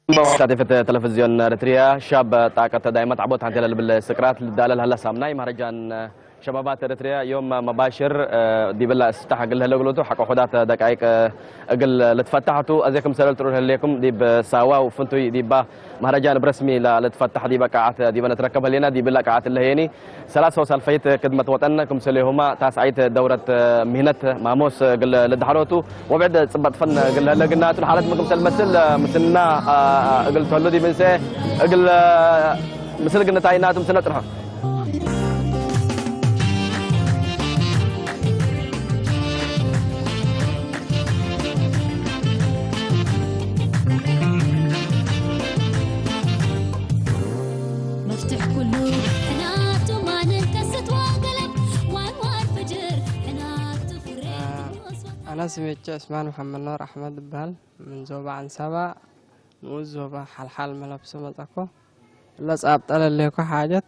ሳቲፈት ተለፍዝዮን ኤርትርያ ሻብ ጣቀት ዳይመት ዓቦት ሓንቲ ለልብል ስቅራት ልዳለል ሀላ ሳምናይ ማረጃን ሸባባት ኤርትርያ ዮም መባሽር ዲብላ ስታሕ ግል ህለግሎቱ ሓቆ ኹዳት ደቃይቅ እግል ልትፈታሕቱ። ኣዜክም ሰለል ትሩር ህሌኩም ዲብ ሳዋ ውፍንቱይ ዲባ ማረጃን ብረስሚ ላ ልትፈታሕ ዲበ ቃዓት ዲበ ነትረከብ ህሌና ዲብላ ቃዓት ለሄኒ ሰላሳ ሰልፈይት ክድመት ወጠን ክምሰሌሁማ ታስዓይት ደውረት ምህነት ማሞስ ግል ልድሓሮቱ ወብዕድ ጽበጥፈን ግል ህለግናቱ ንሓለት ምክምሰል መስል ምስና እግል ተሉ ዲብንሰ እግል ምስል ግንታይናቱ ምስነ ጽንሖ። መፍትሕ ኩሉ ሕናቱ ማንን ከስት ወገለብ ዋን ዋን ፍጅር ሕናቱ ፍሬ ኣነ ስሜቸ እስማን መሓመድ ኖር ኣሕመድ እበሃል። ምን ዞባ ዓንሳባ ንኡስ ዞባ ሓልሓል መለብሶ መጸኮ እለ ጻብጠለሌኮ ሓጀት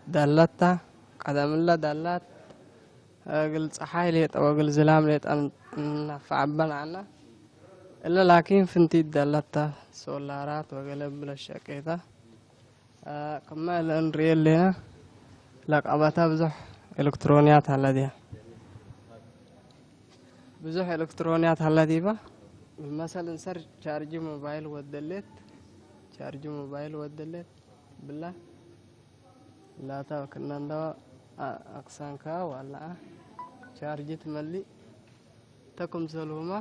ደለታ ቀደምለ ደላት እግል ጸሓይ ሌጠ ወግል ዝላም ሌጠ እናፋዓበን ኣና እለ ላኪን ፍንቲ ደለታ ሶላራት ወገለ ብለሸቄታ ከማ እለ እንርእየ ሌና ለቀበታ ብዙሕ ኤሌክትሮንያት ኣለ ድያ ብዙሕ ኤሌክትሮንያት ኣለ ዲባ መሰል እንሰር ቻርጅ ሞባይል ወደሌት ቻርጅ ሞባይል ወደሌት ብላ ላታ ክናንዳዋ ኣቅሳንካ ዋላኣ ቻርጅ ትመሊእ ተኩምሰልሁማ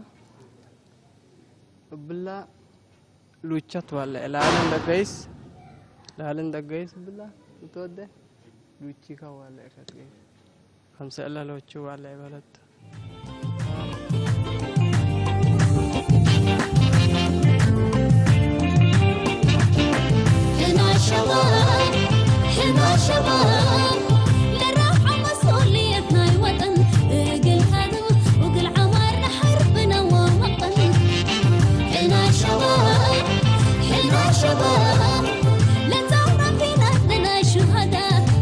እብላ ሉቻት ዋለ ላልን ደገይስ ላልን ደገይስ እብላ ምትወደ ሉቺካ ዋለ ከትገይስ ከምሰ እላ ሎቹ ዋለ ይበለቱ ሕና ሸባብ ሕና ሸባብ ለራብዓ መስኡልየት ናይ ወጠን እግል ሃዶ እግል ዓማር ንሓርብና ወመጠን ሕና ሸባብ ሕና ሸባብ ለዛውራ ፊናት ንናይ ሹሃዳ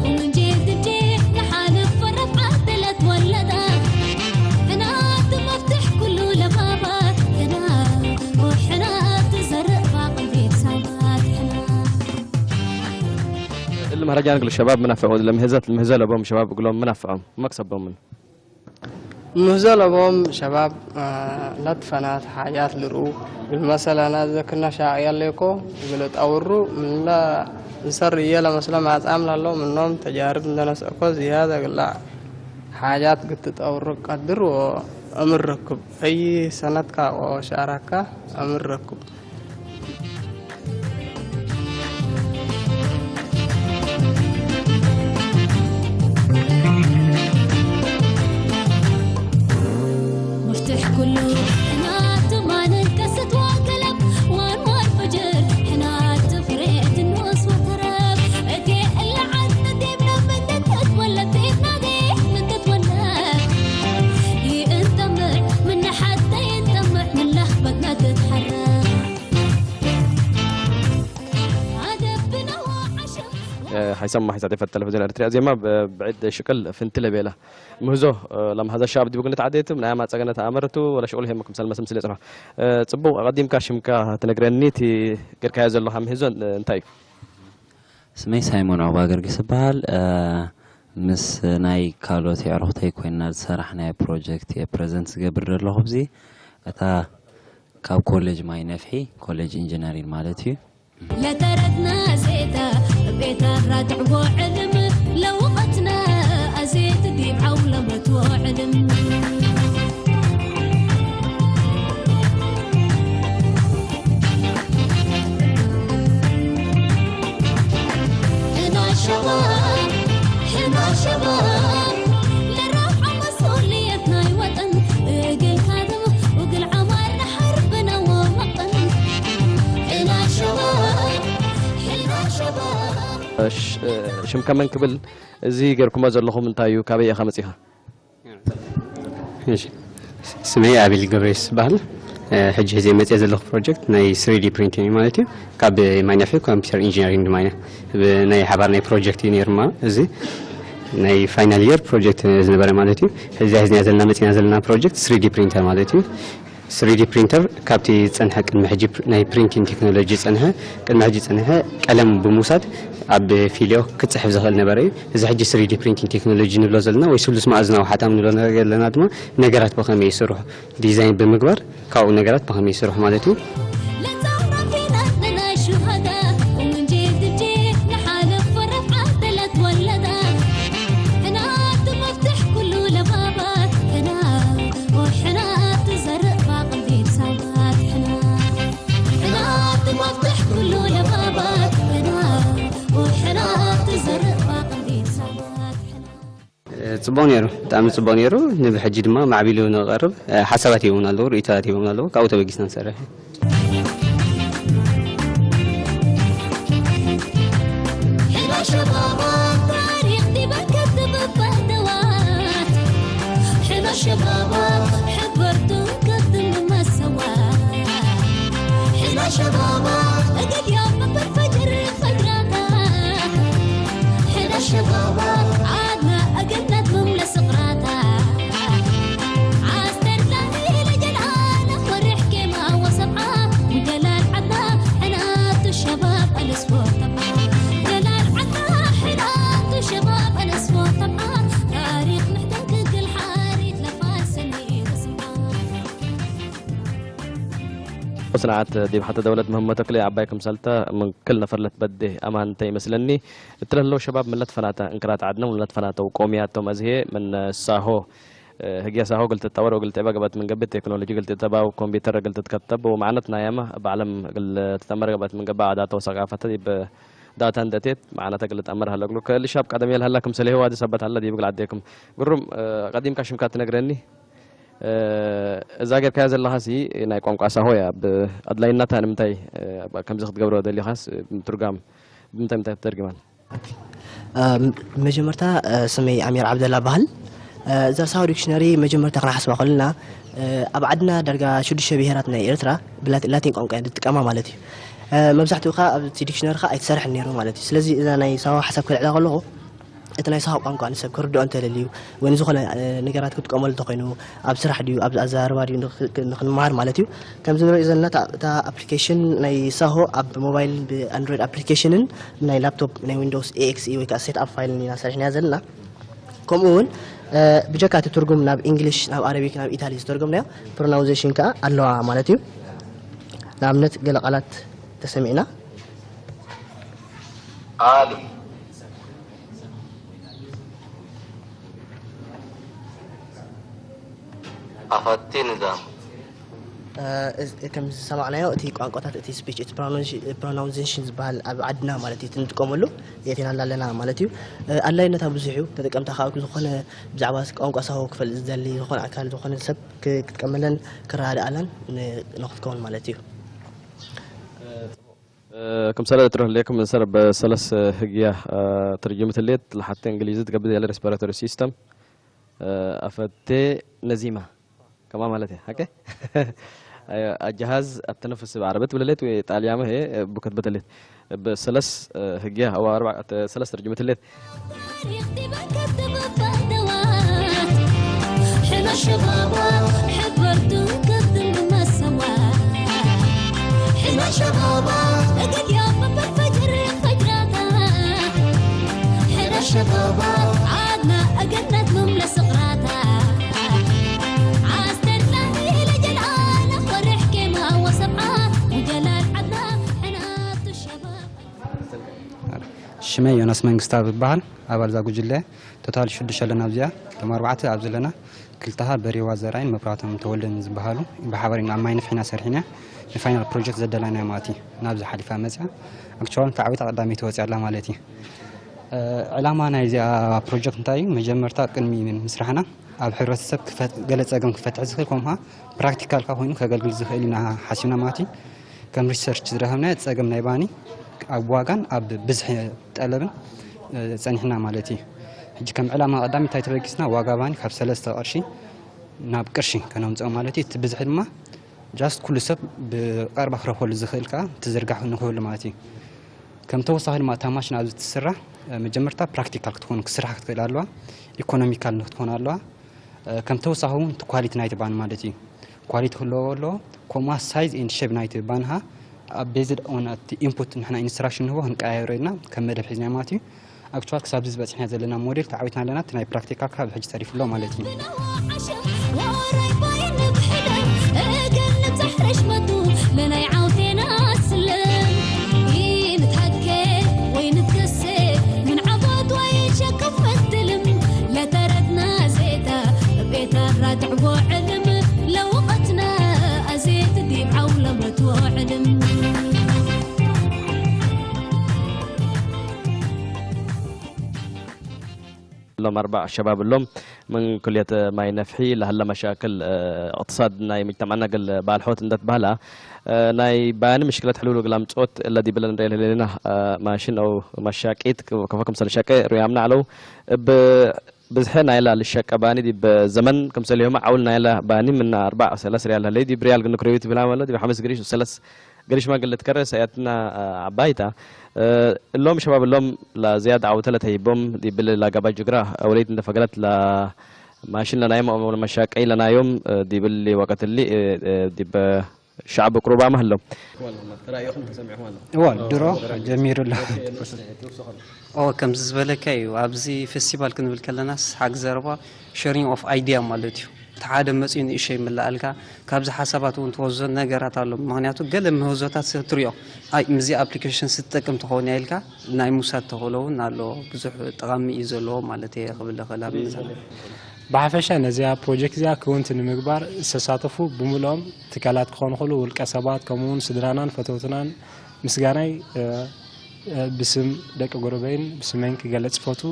ወንጀል ግዴ ንሓልፍ ወረፍ ዓደለት ወለዳ ሕና ትመፍትሕ ኩሉ ለባባ ሕና ወሕና ትዘርእ ባቕል ቤት ሳባት ሕና المهرجان قل الشباب منافعه لمهزة المهزة لبهم شباب قلهم منافعهم مكسبهم منه ምህዞ ለቦም ሸባብ ለትፈናት ሓያት ልርኡ ግል መሰለና ዘክና ሻቅያ ሌኮ ግል ጠውሩ ምንለ እንሰር እየ ለመስለ ማጻም ላሎ ምኖም ተጃርብ እንደነስእኮ ዝያደ ግላ ሓያት ግትጠውሩ ቀድር ወእምር ረክብ እይ ሰነትካ ወሻራካ እምር ረክብ مفتاح كله حنا تمانن كست وكلب وانوار فجر حنا تفريت النص وتراب اتي اللعن تديبنا من تتولى تيتنا دي من تتولى ينتمع من حتى ينتمع من لخبتنا تتحرك ሓይሰማ ሓይሳ ዴፈት ተለቪዝዮን ኤርትርያ ዜማ ብዕድ ሽቅል ፍንትለ ቤላ ምህዞ ለም ሀዘ ሻብ ዲቡ ግንት ዓዴትም ናይ ኣማጸገነት ኣመርቱ ወላ ሽቁል ሄም ክምሰል መስም ስለ ጽንሖ ጽቡቅ ኣቀዲምካ ሽምካ ትነግረኒ እቲ ገርካዮ ዘለኻ ምህዞ እንታይ እዩ ስመይ ሳይሞን ዑባ ገርጊስ ይበሃል ምስ ናይ ካልኦት የዕሩኽተይ ኮይና ዝሰራሕናዮ ፕሮጀክት እየ ፕረዘንት ዝገብር ዘለኹ ብዚ እታ ካብ ኮሌጅ ማይ ነፍሒ ኮሌጅ ኢንጂነሪን ማለት እዩ ለተረትና ዜታ ቤታ ራትዕዎ ዕልም ለውቐትና ኣዜት ዲብ ዓውለመትዎ ዕልም ሕና ሸባብ ሕና ሸባብ ለራብዓ መስኡልየት ናይ ወጠን እግል ሃደም እግል ዓማር ንሓርብና ወመጠን ሕና ሸባብ ሕና ሸባብ ሽምከ መን ክብል እዚ ገርኩሞ ዘለኹም እንታይ እዩ ካበይ ኢኻ መጺኻ ስመይ ኣቤል ገብሬስ ይበሃል ሕጂ ሕዚ መፅእ ዘለኹ ፕሮጀክት ናይ ስሪዲ ፕሪንቲንግ ማለት እዩ ካብ ማይነፊ ኮምፒተር ኢንጂነሪንግ ድማ ናይ ሓባር ናይ ፕሮጀክት እዩ ነይሩማ እዚ ናይ ፋይናል የር ፕሮጀክት ዝነበረ ማለት እዩ ሕዚ ሕዝና ዘለና መፅና ዘለና ፕሮጀክት ስሪዲ ፕሪንተር ማለት እዩ ስሪዲ ፕሪንተር ካብቲ ዝጸንሐ ቅድሚ ሕጂ ፕ-፣ ናይ ፕሪንቲንግ ቴክኖሎጂ ዝጸንሐ፣ ቅድሚ ሕጂ ዝጸንሐ ቀለም ብምውሳድ ኣብ ፊልዮ ክጽሕፍ ዝኽእል ነበረ እዩ። እዚ ሕጂ ስሪዲ ፕሪንቲንግ ቴክኖሎጂ ንብሎ ዘለና ወይ ስሉስ መኣዝናዊ ሓታም ንብሎ ነገር ዘለና ድማ ነገራት ብኸመይ ይስርሑ ዲዛይን ብምግባር ካብኡ ነገራት ብኸመይ ይስርሑ ማለት እዩ። ጽቡቕ ነይሩ፣ ብጣዕሚ ጽቡቕ ነይሩ። ንብሕጂ ድማ ማዕቢሉ ንቐርብ፣ ሓሳባት ሂቦምና ኣለዉ፣ ርእይቶታት ሂቦምና ኣለዉ። ካብኡ ተበጊስና ንሰርሕ። ስርዓት ዲብ ሓተ ደውለት ምህመ ተክለ ዓባይ ክምሰልተ ምን ክል ነፈር ለትበዴ ኣማን እንተ ይመስለኒ። እትለህለው ሸባብ ምለት ፈናተ እንክራት ዓድነ ምለት ፈናተው ቆሚያቶም እዝሄ ምን ሳሆ ህግየ ሳሆ ግልትጠወር ወግልትዕበ ገበት ምን ገብእ ቴክኖሎጂ ግልትተባው ኮምፒውተር ግልትትከተብ ወማዕነት ናያመ ባዕለም ግልትተመር ገበት ምን ገባ ዓዳተው ሰቃፈተ ዲብ ዳታ እንደቴት ማዕነተ ግልትኣመር ሃለግሉ ከልሻብ ቀደም የልሃላ ክምሰለ ህዋዲ ሰበት ሃለ ዲብ ግል ዓዴኩም ግሩም ቀዲምካ ሽምካ ትነግረኒ እዛ ጌርካያ ዘለኻሲ ናይ ቋንቋ ሳሆ እያ። ብኣድላይነታ ንምንታይ ከምዚ ክትገብሮ ደሊኻስ ትርጓም ብምንታይ ምንታይ ትተርግማን? መጀመርታ ስመይ ኣሚር ዓብደላ በሃል። እዛ ሳሆ ዲክሽነሪ መጀመርታ ክነሓስባ ከለና ኣብ ዓድና ዳርጋ ሽዱሽተ ብሄራት ናይ ኤርትራ ብላቲን ቋንቋ እየን ዝጥቀማ ማለት እዩ። መብዛሕትኡ ከዓ ኣብቲ ዲክሽነሪ ከዓ ኣይትሰርሕን ነይሩ ማለት እዩ። ስለዚ እዛ ናይ ሳሆ ሓሳብ ከልዕላ ከለኹ እቲ ናይ ሳሆ ቋንቋ ንሰብ ክርድኦ እንተደልዩ ወይ ንዝኾነ ነገራት ክጥቀመሉ እንተኮይኑ ኣብ ስራሕ ድዩ ኣብ ኣዘራርባ ድዩ ንክንመሃር ማለት እዩ። ከምዚ ንሪኦ ዘለና እታ ኣፕሊኬሽን ናይ ሳሆ ኣብ ሞባይል ብኣንድሮይድ ኣፕሊኬሽንን ናይ ላፕቶፕ ናይ ዊንዶውስ ኤኤክስኢ ወይ ከዓ ሴት ኣፕ ፋይልን ኢና ሰሪሕናያ ዘለና። ከምኡ እውን ብጀካ እቲ ትርጉም ናብ ኢንግሊሽ ናብ ኣረቢክ ናብ ኢታሊ ዝተርጎምናዮ ፕሮናውንሴሽን ከዓ ኣለዋ ማለት እዩ። ንኣብነት ገለ ቃላት ተሰሚዕና ኣሊ ኣኸቲ ንዛም ከም ዝሰማዕናዮ እቲ ቋንቋታት እቲ ስፒች እቲ ፕሮናውንሴሽን ዝበሃል ኣብ ዓድና ማለት እዩ ንጥቀመሉ የቴናላ ኣለና ማለት እዩ። ኣድላይነታ ብዙሕ እዩ። ተጠቀምታ ካብ ዝኾነ ብዛዕባ ቋንቋ ሳሆ ክፈልጥ ዝደሊ ዝኾነ ኣካል ዝኾነ ሰብ ክጥቀመለን ክረዳድኣለን ንክትከውን ማለት እዩ። ክም ሰለ ትረህ ሌኩም ሰር በሰለስ ህግያ ትርጅምት ሌት ለሓተ እንግሊዝት ገብድ ያለ ሬስፒራቶሪ ሲስተም ኣፈቴ ነዚማ ከማ ማለት እያ። ኦኬ ኣጀሃዝ ኣተነፍስ ብዓረበት ብለሌት ወይ ጣልያመ ሄ ብከትበተሌት በሰለስ ህግያ ኣዋ ሰለስ ትርጅምት ሌት ሽመይ ዮናስ መንግስታብ ይበሃል። ኣባል እዛ ጉጅለ ቶታል ሽዱሽተ ኣለና። ኣብዚኣ እቶም ኣርባዕተ ኣብዚ ኣለና። ክልተኻ በሬዋ ዘርኣይን መብራህቶም ተወልደን ዝበሃሉ ብሓባር ኢና ኣብ ማይ ንፍሕ ኢና ሰሪሕና። ንፋይናል ፕሮጀክት ዘዳለናያ ማለት እዩ ናብዚ ሓሊፋ መፅያ። ኣክቹዋሊ ተዓዊታ ቀዳመይቲ ወፅያ ኣላ ማለት እዩ። ዕላማ ናይዚኣ ፕሮጀክት እንታይ እዩ? መጀመርታ ቅድሚ ምስራሕና ኣብ ሕብረተሰብ ገለ ፀገም ክፈትሕ ዝኽእል ከምኡ ከዓ ፕራክቲካል ከዓ ኮይኑ ከገልግል ዝኽእል ኢና ሓሲብና ማለት እዩ። ከም ሪሰርች ዝረኸብናዮ ፀገም ናይ ባኒ ኣብ ዋጋን ኣብ ብዝሒ ጠለብን ፀኒሕና ማለት እዩ። ሕጂ ከም ዕላማ ቀዳሚ እንታይ ተበጊስና ዋጋ ባኒ ካብ ሰለስተ ቅርሺ ናብ ቅርሺ ከነምፅኦ ማለት እዩ። እቲ ብዝሒ ድማ ጃስት ኩሉ ሰብ ብቐረባ ክረኽበሉ ዝኽእል ከዓ ትዝርጋሕ ንኽህሉ ማለት እዩ። ከም ተወሳኺ ድማ እታ ማሽን ኣብዚ ትስራሕ መጀመርታ ፕራክቲካል ክትኮን ክስራሕ ክትክእል ኣለዋ። ኢኮኖሚካል ንክትኮን ኣለዋ። ከም ተወሳኺ እውን እቲ ኳሊቲ ናይቲ ባኒ ማለት እዩ። ኳሊቲ ክህልዎ ኣለዎ። ከምኡ size and shape ናይቲ ባንኻ ኣብ based on እቲ input ንሕና instruction ንህቦ ክንቀያየሮ ኢልና ከም መደብ ሒዝና ማለት እዩ። Actual ክሳብ ዝበፅሕና ዘለና ሞዴል ተዓዊትና ኣለና። እቲ ናይ ፕራክቲካል ካብ ሕጂ ተሪፉ ኣሎ ማለት እዩ። ሎም ኣርባዕ ሸባብ ሎም ምን ኩልየት ማይ ነፍሒ ለሀለ መሻክል እቅትሳድ ናይ ሙጅተማዕና ገል ባልሖት እንደት ባህላ ናይ ባኒ ምሽክለት ሕሉሉ ግላም ጾት እለ ዲብለ ንሪኤ ለሌና ማሽን ኦ መሻቂት ከፈ ክምሰል ሸቀ ሩያምና ኣለው እብ ብዝሐ ናይላ ልሸቀ ባኒ ዲብ ዘመን ክምሰል ዮም ዓውል ናይላ ባኒ ምና ኣርባዕ ሰለስ ሪያል ለለይ ዲብ ሪያል ግንክሪዩት ብላ መለ ዲብ ሓምስ ግሪሽ ሰለስ ገሪሽ ማግል ልትከረ ሰያትና ዓባይታ እሎም ሸባብ እሎም ላዝያድ ዓውተ ለተሂቦም ዲብል ላጋባ ጅግራ አውለይት እንደ ፈገለት ላ ማሽን ለናዮም መሻቀይ ለናዮም ዲብል ወቀትሊ ዲበ ሻዕብ ቅሩባ ማህሎ እዋ ድሮ ጀሚሩ ኣሎ። ኦ ከምዚ ዝበለካ እዩ። ኣብዚ ፌስቲቫል ክንብል ከለናስ ሓቂ ዘረባ sharing of idea ማለት እዩ። እቲ ሓደ መፅዩ ንእሸ ይምልኣልካ ካብዚ ሓሳባት እውን ትወዞ ነገራት ኣሎ። ምክንያቱ ገለ ምህዞታት ትሪኦ ኣይ ምዚ ኣፕሊኬሽን ስትጠቅም ትኸውን እያ ኢልካ ናይ ምውሳድ ተኽእሎ እውን ኣሎ። ብዙሕ ጠቓሚ እዩ ዘለዎ ማለት እየ ክብል እኽእል ኣብ ምዛ ብሓፈሻ ነዚኣ ፕሮጀክት እዚኣ ክውንቲ ንምግባር ዝተሳተፉ ብምልኦም ትካላት ክኾኑ ይኽእሉ፣ ውልቀ ሰባት፣ ከምኡ እውን ስድራናን ፈተውትናን ምስጋናይ ብስም ደቂ ጎረበይን ብስመይን ክገልፅ ይፈቱ።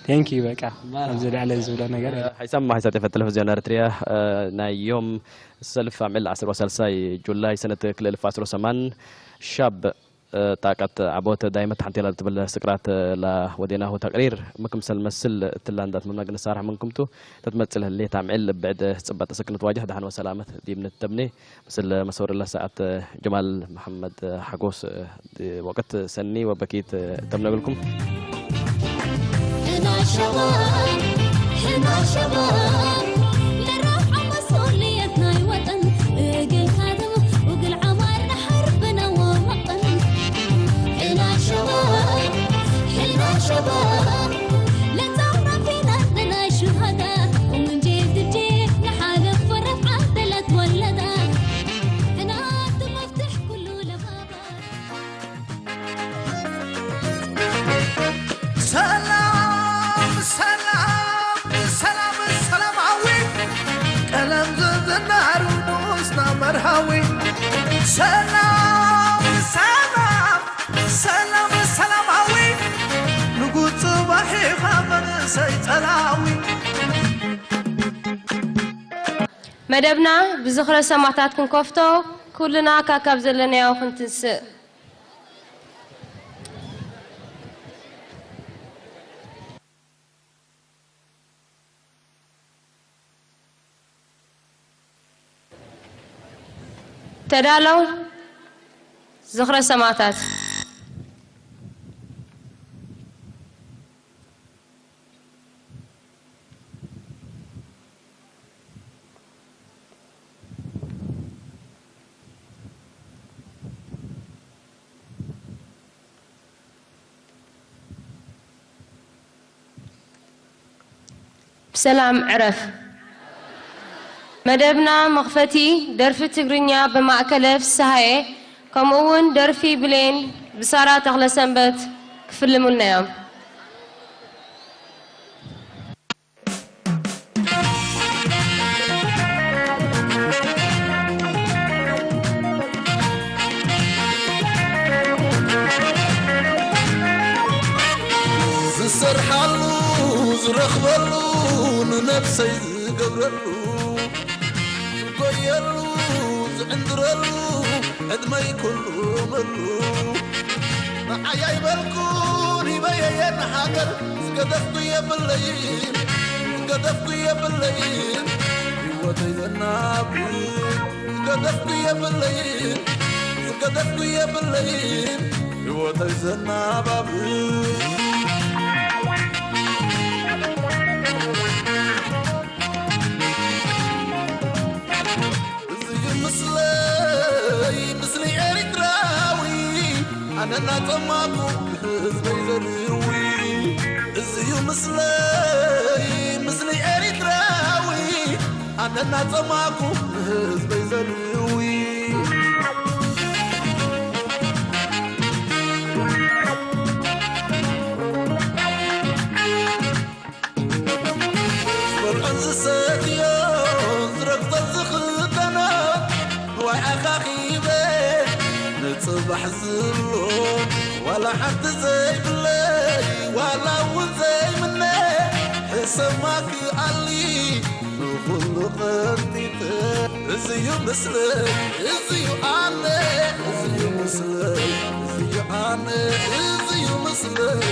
Thank you በቃ ኣብዚ ልዕለ ዝብሎ ነገር የለን። ሓይሳም መሓይሳት ኤፈ ቴሌቪዝዮን ኤርትርያ ናይ ዮም ሰልፍ ኣምዕል ዓሰርተ ወሳልሳይ ጁላይ ሰነት ክልተ ኣልፍ ዓሰርተ ሰማን ሻብ ጣቀት ዓቦት ዳይመት ሓንቲ ላ ትብል ስቅራት ላ ወዴናሁ ተቅሪር ምክምሰል መስል ትላ እንዳት መምና ግንሳራሕ ምንክምቱ ተትመጽል ህሌት ኣምዕል ብዕድ ጽባጥ ስክነት ዋጅህ ደሓን ወሰላመት ዲብነት ተብኔ ምስል መሰውርለ ሰዓት ጀማል መሐመድ ሓጎስ ወቅት ሰኒ ወበኪት ተምነግልኩም ሕና ሸባብ ሕና ሸባብ ለራብዓ መስኡልየት ናይ ወጠን እግል ካድም እግል ዓማር ንሓርብና ወመጠን ሕና ሸባብ ሕና ሸባብ ለዛውራ ፊናት ንናይ ሹሃዳ ወንጀል ትጂ ንሓለፍ ወረፍ ዓደለት ወለዳ ሕና ትመፍትሕ ኩሉ ለባባ ሰላም ሰላም ሰላም ሰላማዊ ቀለም ዝዝናሩ ንኡስና መርሃዊ ሰላም ሰላም ሰላም ሰላማዊ ንጉስ ጽባሕ ኢኻ መንእሰይ ጸላዊ መደብና ብዝኽረ ሰማእታት ክንከፍቶ ኩልና ካካብ ዘለናዮ ክንትንስእ ተዳለው ዝኽረ ሰማእታት ብሰላም ዕረፍ። መደብና መኽፈቲ ደርፊ ትግርኛ ብማእከለ ፍስሃየ ከምኡ እውን ደርፊ ብሌን ብሳራ ተኽለሰንበት ክፍልሙልና እዮም። ዝሰርሓሉ ዝረኽበሉ ንነብሰይ ዝገብረሉ ዝጎየሉ ዝዕንድረሉ ዕድመይ ኩሉ መሉ ንዓይ ኣይበልኩን ሂበየየ ንሃገር ዝገደፍኩ የብለይን ዝገደፍኩ የብለይን ህይወተይ ዘናብ ዝገደፍኩ የብለይን ዝገደፍኩ የብለይን ህይወተይ ዘናባብ ነናጸማኩ ህዝበይ ዘርዊ፣ እዚዩ ምስለይ፣ ምስሊ ኤሪትራዊ። ኣነናጸማኩ ህዝበይ ዘርዊ። ዝበልዖን ዝሰትዮ፣ ዝረግጾን ዝኽደኖ፣ ንዋይ ኣኻኺበ፣ ንጽባሕ ዝብሎ፣ ዋላ ሓንቲ ዘይብለይ፣ ዋላ እውን ዘይምነ፣ ሕሰማ ክኣሊ፣ ንኹሉ ቐንጢጠ። እዚዩ ምስለይ፣ እዚዩ ኣነ፣ እዚዩ ምስለይ፣ እዚዩ ኣነ፣ እዚዩ ምስለይ፣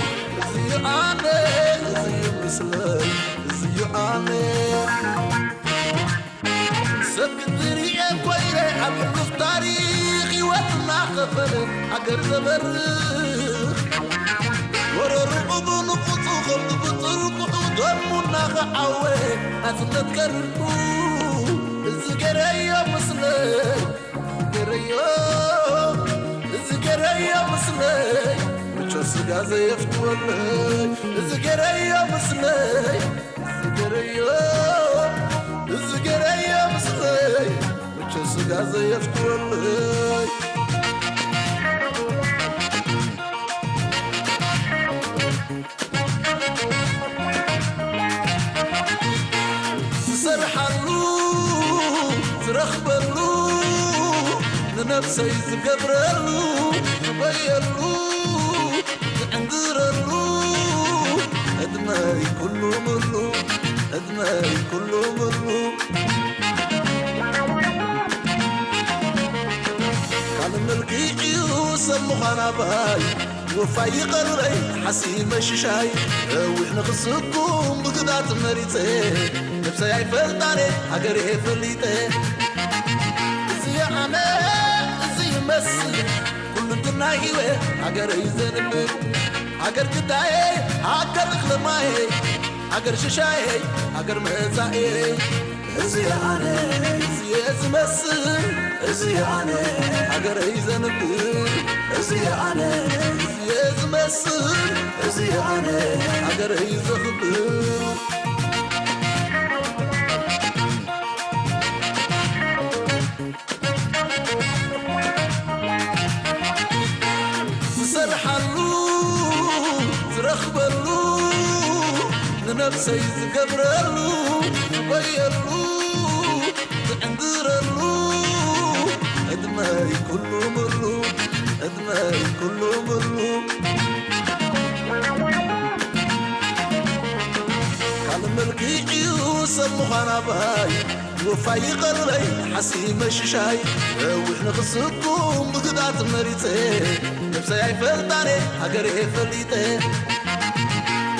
እዚዩ ኣነ፣ እዚዩ ምስለይ፣ እዚዩ ኣነ። ሰብ ክትርኢ ኮይረ ኣብ ሕሉፍ ታሪኽ ህይወትና ኸፈለ ሃገር ዘበርኽ። ወረርኡ ብንቑጹ ኸብዱ ብጥርቁሑ ደሙ እናኸዓወ ናጽነት ቀርቡ። እዚ ገረዮ ምስለይ፣ እዚ ገረዮ፣ እዚ ገረዮ ምስለይ፣ ምቾት ስጋ ዘየፍትወለይ። እዚ ገረዮ ምስለይ፣ እዚ ገረዮ፣ እዚ ገረዮ ምስለይ፣ ምቾት ስጋ ዘየፍትወለይ። ዝሰርሓሉ፣ ዝረኽበሉ፣ ንነብሰይ ዝገብረሉ፣ ዝበየሉ፣ ዝዕንድረሉ፣ ዕድመይ ኩሉ ምሉ፣ ዕድመይ ኩሉ ምሉ። ካልእ መልክዕ እዩ ሰብ ምዃን ኣባይ፣ ወፋይ ይቐርበይ ሓሲብ መሽሻይ። ነዊሕ ንኽስኩም ብግዳት መሪጸ፣ ነብሰይ ኣይፈልጣነ ሃገር እየ ፈሊጠ። እዚ ኣነ፣ እዚ ይመስል ኩሉ እንድናይ ህይወ፣ ሃገረይ ዘንብብ፣ ሃገር ግዳየ፣ ሃገር እኽለ ማየ፣ ሃገር ሽሻየ፣ ሃገር መጻእየ። እዚ ኣነ፣ እዚ ዝመስል፣ እዚ ኣነ፣ ሃገረይ ዘንብብ፣ እዚ ኣነ፣ እዚ ዝመስል፣ እዚ ኣነ፣ ሃገረይ ዘኽብር። ዝሰርሓሉ፣ ዝረኽበሉ፣ ንነብሰይ ዝገብረሉ፣ ዝበየሉ፣ ዝዕንድረሉ፣ ዕድመይ ኩሉ ምሉ፣ ዕድመይ ኩሉ ምሉ። ካልእ መልክዕ እዩ ሰብ ምዃን ኣባይ፣ ወፋይ ይቐርበይ ሓሲብ መሽሻይ። ነዊሕ ንኽስኩም ብግዳት መሪጸ፣ ነብሰይ ኣይፈልጣነ ሃገር እየ ፈሊጠ።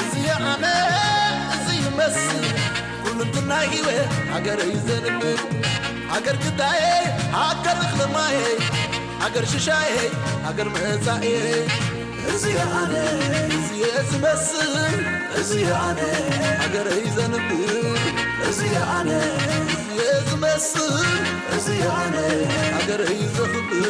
እዚ ኣነ፣ እዚ ይመስል ኩሉ እንድናይ ህይወ፣ ሃገረይ ዘንብብ፣ ሃገር ግዳየ፣ ሃገር እኽለ ማየ፣ ሃገር ሽሻየ፣ ሃገር መጻእየ። እዚ ኣነ፣ እዚ ዝመስል፣ እዚ ኣነ፣ ሃገረይ ዘንብብ፣ እዚ ኣነ፣ እዚ ዝመስል፣ እዚ ኣነ፣ ሃገረይ ዘኽብር።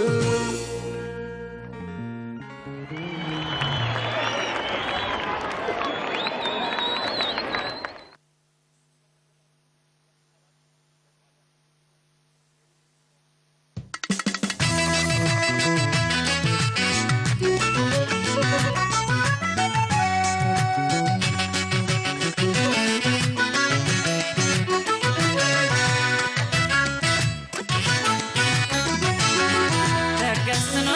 በገስኖ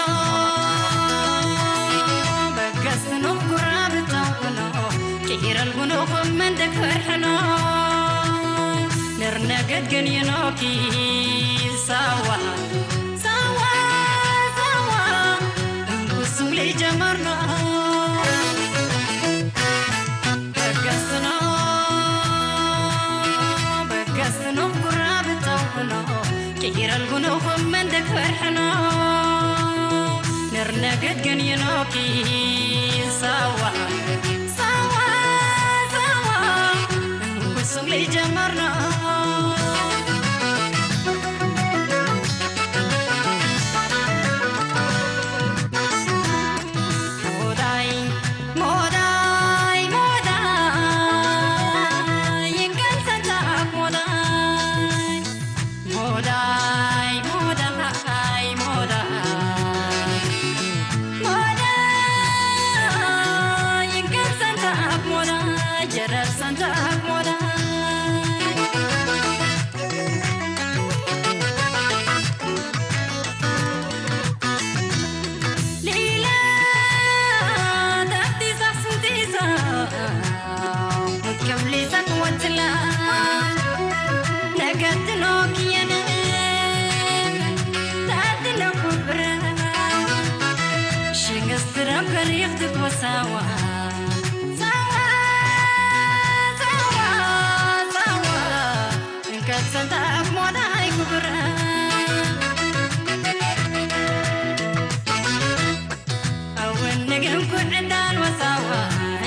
በገስኖ ጉራብተውኖ ቂረልጉኖኹም መንደክ ፈርሕኖ ንርነገድ ገንየኖኪ ሳዋ ሳዋ ሳዋ እንኩስም ልጀመርኖ በገስኖ በገስኖ ጉራብተውኖ ቂረልጉኖኹም መንደክ ፈርሕኖ ንርነገድ ገንየኖኪ ሳዋ ሳዋ ሳዋ እንኩስም ልጀመርኖ ረብ ገሪኽ ትኩሳዋ ሳዋ ሳዋ ሳዋ እንከሰንታ ኣግሞዳ ኣይኩብረ እውን ንግንኩ ዕዳል ወሳዋ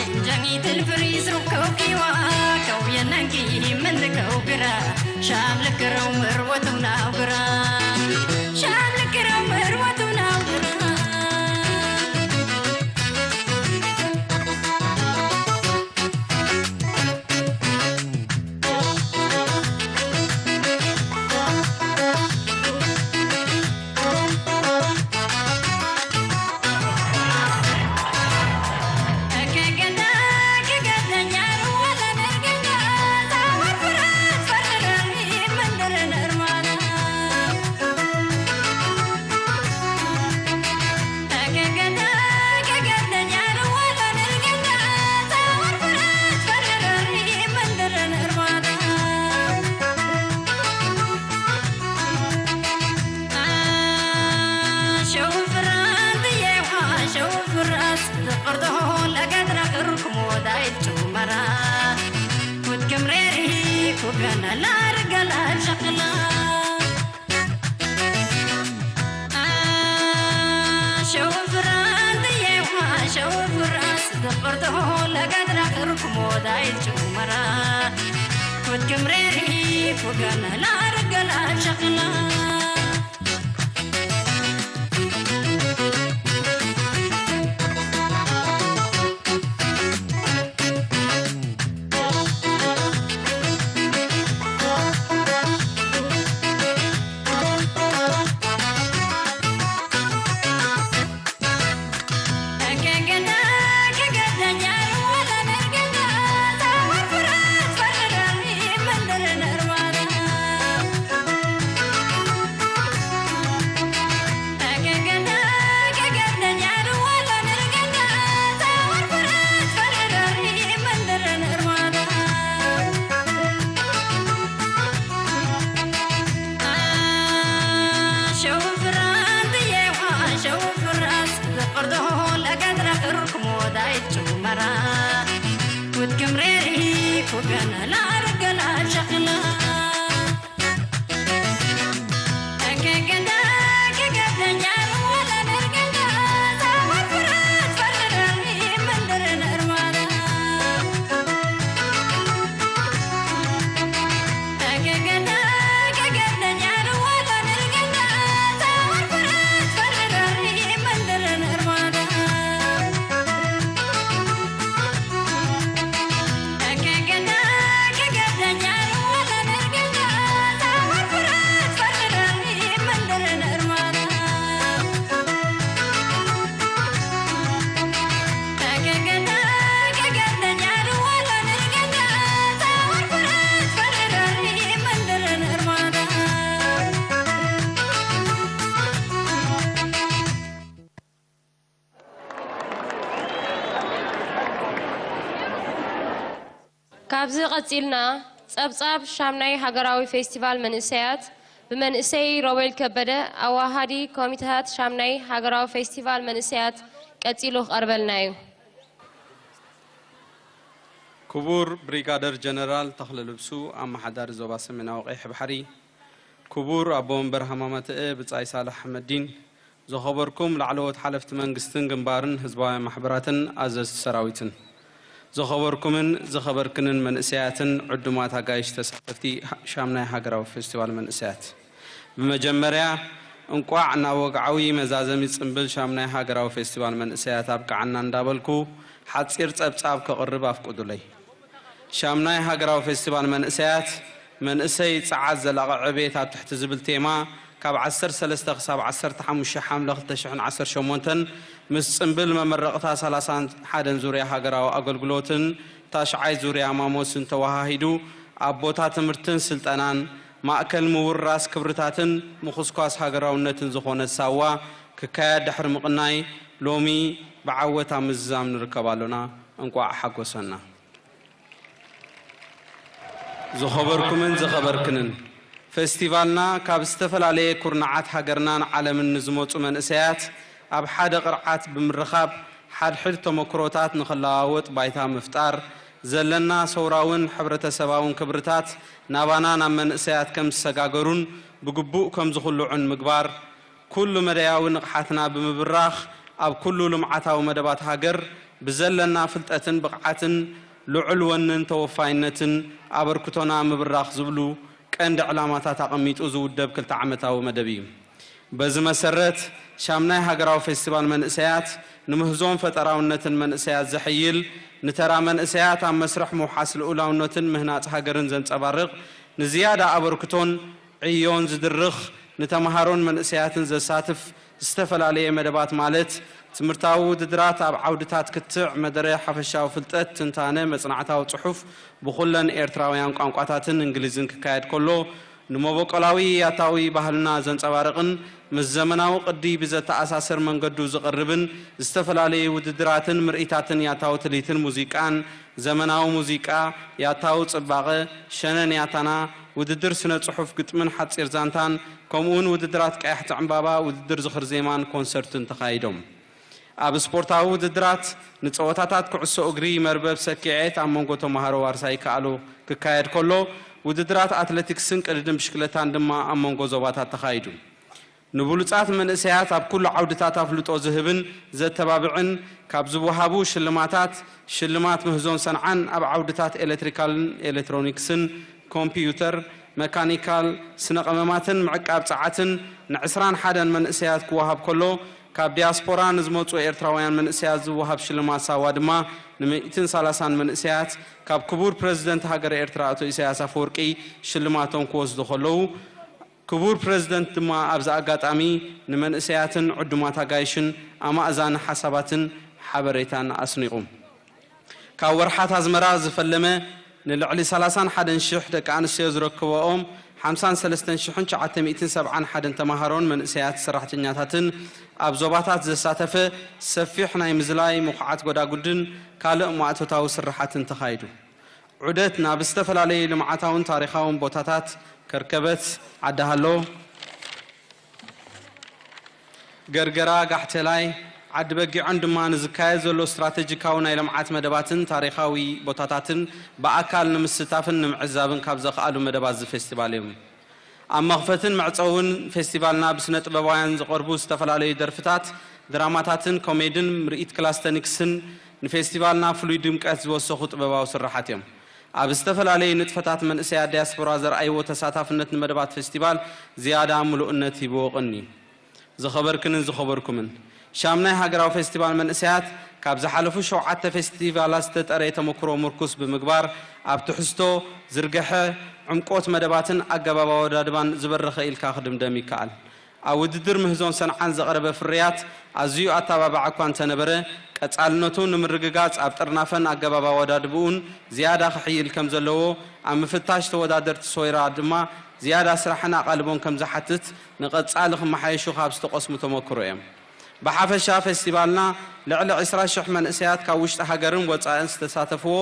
እንጀሚት الفريس ركوكي وكو يننكي من كوكرا شام لكرو مروتو ناوكرا شام لكرو مروتو ناوكرا ካብዚ ቀጺልና፣ ጸብጻብ ሻምናይ ሃገራዊ ፌስቲቫል መንእሰያት ብመንእሰይ ሮቤል ከበደ፣ ኣዋሃዲ ኮሚተታት ሻምናይ ሃገራዊ ፌስቲቫል መንእሰያት ቀጺሉ ክቐርበልና እዩ። ክቡር ብሪጋደር ጀነራል ተኽለ ልብሱ፣ ኣመሓዳሪ ዞባ ሰሜናዊ ቀይሕ ባሕሪ፣ ክቡር ኣቦ ወንበር ሃማመተኤ ብጻይ ሳልሕ ኣሕመዲን፣ ዝኸበርኩም ላዕለዎት ሓለፍቲ መንግስትን ግንባርን ህዝባውያን ማሕበራትን ኣዘዝቲ ሰራዊትን፣ ዝኸበርኩምን ዝኸበርክንን መንእሰያትን ዕዱማት ኣጋይሽ ተሳተፍቲ ሻምናይ ሃገራዊ ፌስቲቫል መንእሰያት፣ ብመጀመርያ እንቋዕ ናብ ወግዓዊ መዛዘሚ ጽምብል ሻምናይ ሃገራዊ ፌስቲቫል መንእሰያት ኣብቅዓና እንዳበልኩ፣ ሓጺር ጸብጻብ ከቕርብ ኣፍቁዱለይ። ሻምናይ ሃገራዊ ፌስቲቫል መንእሰያት፣ መንእሰይ ጸዓት ዘላቒ ዕቤት ኣብ ትሕቲ ዝብል ቴማ፣ ካብ ዓሰርተ ሰለስተ ክሳብ ዓሰርተ ሓሙሽተ ሓምለ ክልተ ሽሕን ዓሰርተ ሸሞንተን ምስ ጽምብል መመረቕታ ሰላሳን ሓደን ዙርያ ሃገራዊ ኣገልግሎትን ታሽዓይ ዙርያ ማሞስን ተወሃሂዱ፣ ኣብ ቦታ ትምህርትን ስልጠናን፣ ማእከል ምውርራስ ክብርታትን ምኹስኳስ ሃገራውነትን ዝኾነት ሳዋ ክካየድ ድሕሪ ምቕናይ፣ ሎሚ ብዓወት ኣብ ምዝዛም ንርከብ ኣሎና። እንቋዕ ሓጎሰና። ዝኸበርኩምን ዝኸበርክንን፣ ፈስቲቫልና ካብ ዝተፈላለየ ኩርናዓት ሃገርናን ዓለምን ንዝመጹ መንእሰያት ኣብ ሓደ ቅርዓት ብምርኻብ ሓድሕድ ተመክሮታት ንኽለዋወጥ ባይታ ምፍጣር፣ ዘለና ሰውራውን ሕብረተሰባውን ክብርታት ናባና ናብ መንእሰያት ከም ዝሰጋገሩን ብግቡእ ከም ዝኹልዑን ምግባር፣ ኩሉ መዳያዊ ንቕሓትና ብምብራኽ ኣብ ኩሉ ልምዓታዊ መደባት ሃገር ብዘለና ፍልጠትን ብቕዓትን ልዑል ወንን ተወፋይነትን ኣበርክቶና ምብራኽ ዝብሉ ቀንዲ ዕላማታት ኣቐሚጡ ዝውደብ ክልተ ዓመታዊ መደብ እዩ። በዚ መሰረት ሻምናይ ሃገራዊ ፌስቲቫል መንእሰያት ንምህዞን ፈጠራውነትን መንእሰያት ዘሕይል፣ ንተራ መንእሰያት ኣብ መስርሕ ምውሓስ ልኡላውነትን ምህናጽ ሃገርን ዘንጸባርቕ፣ ንዝያዳ ኣበርክቶን ዕዮን ዝድርኽ፣ ንተምሃሮን መንእሰያትን ዘሳትፍ ዝተፈላለየ መደባት ማለት ትምህርታዊ ውድድራት ኣብ ዓውድታት ክትዕ፣ መደረ፣ ሓፈሻዊ ፍልጠት፣ ትንታነ፣ መጽናዕታዊ ጽሑፍ ብኹለን ኤርትራውያን ቋንቋታትን እንግሊዝን ክካየድ ከሎ፣ ንመበቆላዊ ያታዊ ባህልና ዘንጸባርቕን ምስ ዘመናዊ ቅዲ ብዘተኣሳስር መንገዱ ዝቐርብን ዝተፈላለዩ ውድድራትን ምርኢታትን ያታዊ ትልሂትን ሙዚቃን፣ ዘመናዊ ሙዚቃ፣ ያታዊ ጽባቐ፣ ሸነን ያታና፣ ውድድር ስነ ጽሑፍ፣ ግጥምን ሓጺር ዛንታን፣ ከምኡውን ውድድራት ቀያሕቲ ዕምባባ፣ ውድድር ዝኽሪ ዜማን ኮንሰርትን ተኻይዶም። ኣብ ስፖርታዊ ውድድራት ንጸወታታት ኩዕሶ እግሪ፣ መርበብ፣ ሰኪዔት ኣብ መንጎ ተማሃሮ ዋርሳይ ይከኣሎ ክካየድ ከሎ፣ ውድድራት ኣትሌቲክስን ቅድድም ብሽክለታን ድማ ኣብ መንጎ ዞባታት ተኻይዱ። ንብሉጻት መንእሰያት ኣብ ኩሉ ዓውድታት ኣፍልጦ ዝህብን ዘተባብዕን ካብ ዝወሃቡ ሽልማታት፣ ሽልማት ምህዞን ሰንዓን ኣብ ዓውድታት ኤሌክትሪካልን ኤሌክትሮኒክስን፣ ኮምፒዩተር፣ መካኒካል፣ ስነ ቀመማትን ምዕቃብ ጸዓትን ንዕስራን ሓደን መንእሰያት ክወሃብ ከሎ፣ ካብ ዲያስፖራ ንዝመጹ ኤርትራውያን መንእሰያት ዝወሃብ ሽልማት ሳዋ ድማ ንሚእትን ሰላሳን መንእሰያት ካብ ክቡር ፕረዚደንት ሃገረ ኤርትራ ኣቶ ኢሳያስ ኣፈወርቂ ሽልማቶም ክወስዱ ከለዉ፣ ክቡር ፕረዚደንት ድማ ኣብዚ ኣጋጣሚ ንመንእሰያትን ዕዱማት ኣጋይሽን ኣማእዛኒ ሓሳባትን ሓበሬታን ኣስኒቑ። ካብ ወርሓት ኣዝመራ ዝፈለመ ንልዕሊ ሰላሳን ሓደን ሽሕ ደቂ ኣንስትዮ ዝረክበኦም ሓምሳን ሰለስተን ሽሕን ትሽዓተ ሚእትን ሰብዓን ሓደን ተማሃሮን መንእሰያት ሰራሕተኛታትን ኣብ ዞባታት ዘሳተፈ ሰፊሕ ናይ ምዝላይ ምኹዓት ጎዳጉድን ካልእ ማእቶታዊ ስርሓትን ተኻይዱ። ዑደት ናብ ዝተፈላለዩ ልምዓታውን ታሪኻውን ቦታታት ከርከበት፣ ዓዲ ሃሎ፣ ገርገራ፣ ጋሕቴላይ፣ ዓዲ በጊዖን ድማ ንዝካየድ ዘሎ ስትራተጂካዊ ናይ ልምዓት መደባትን ታሪኻዊ ቦታታትን ብኣካል ንምስታፍን ንምዕዛብን ካብ ዘኽኣሉ መደባት እዚ ፌስቲቫል እዮም። ኣብ መኽፈትን መዕጸውን ፌስቲቫልና ብስነ ጥበባውያን ዝቐርቡ ዝተፈላለዩ ደርፍታት፣ ድራማታትን ኮሜድን ምርኢት ክላስተኒክስን ንፌስቲቫልና ፍሉይ ድምቀት ዝወሰኹ ጥበባዊ ስርሓት እዮም። ኣብ ዝተፈላለዩ ንጥፈታት መንእሰያት ዲያስፖራ ዘርኣይዎ ተሳታፍነት ንመደባት ፌስቲቫል ዝያዳ ምሉእነት ሂብዎ ቀንዩ። ዝኸበርክንን ዝኸበርኩምን፣ ሻምናይ ሃገራዊ ፌስቲቫል መንእሰያት ካብ ዝሓለፉ ሸውዓተ ፌስቲቫላት ዝተጠረየ ተመክሮ ምርኩስ ብምግባር፣ ኣብ ትሕዝቶ፣ ዝርግሐ፣ ዕምቆት መደባትን ኣገባብ ኣወዳድባን ዝበረኸ ኢልካ ክድምደም ይከኣል። ኣብ ውድድር ምህዞን ሰንዓን ዝቐረበ ፍርያት ኣዝዩ ኣተባባዒ እኳ እንተነበረ፣ ቀጻልነቱ ንምርግጋጽ ኣብ ጥርናፈን ኣገባብ ኣወዳድብኡን ዝያዳ ክሕይል ከም ዘለዎ ኣብ ምፍታሽ ተወዳደርቲ ሶይራ ድማ ዝያዳ ስራሕን ኣቓልቦን ከም ዝሓትት ንቐጻሊ ክመሓየሹ ካብ ዝተቐስሙ ተመክሮ እዮም። ብሓፈሻ ፌስቲቫልና ልዕሊ ዕስራ ሽሕ መንእሰያት ካብ ውሽጢ ሃገርን ወጻእን ዝተሳተፍዎ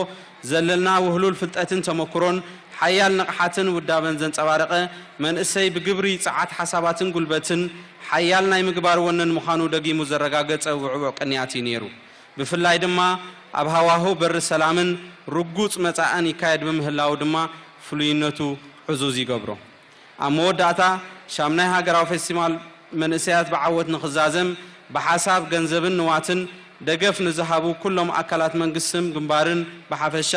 ዘለና ውህሉል ፍልጠትን ተመክሮን ሓያል ንቕሓትን ውዳበን ዘንጸባረቐ መንእሰይ ብግብሪ ጸዓት ሓሳባትን ጉልበትን ሓያል ናይ ምግባር ወነን ምዃኑ ደጊሙ ዘረጋገጸ ውዕዉዕ ቅንያት እዩ ነይሩ። ብፍላይ ድማ ኣብ ሃዋህው በሪ ሰላምን ርጉጽ መጻእን ይካየድ ብምህላዉ ድማ ፍሉይነቱ ዕዙዝ ይገብሮ። ኣብ መወዳእታ ሻምናይ ሃገራዊ ፌስቲቫል መንእሰያት ብዓወት ንኽዛዘም ብሓሳብ፣ ገንዘብን ንዋትን ደገፍ ንዝሃቡ ኩሎም ኣካላት መንግስትን ግንባርን ብሓፈሻ፣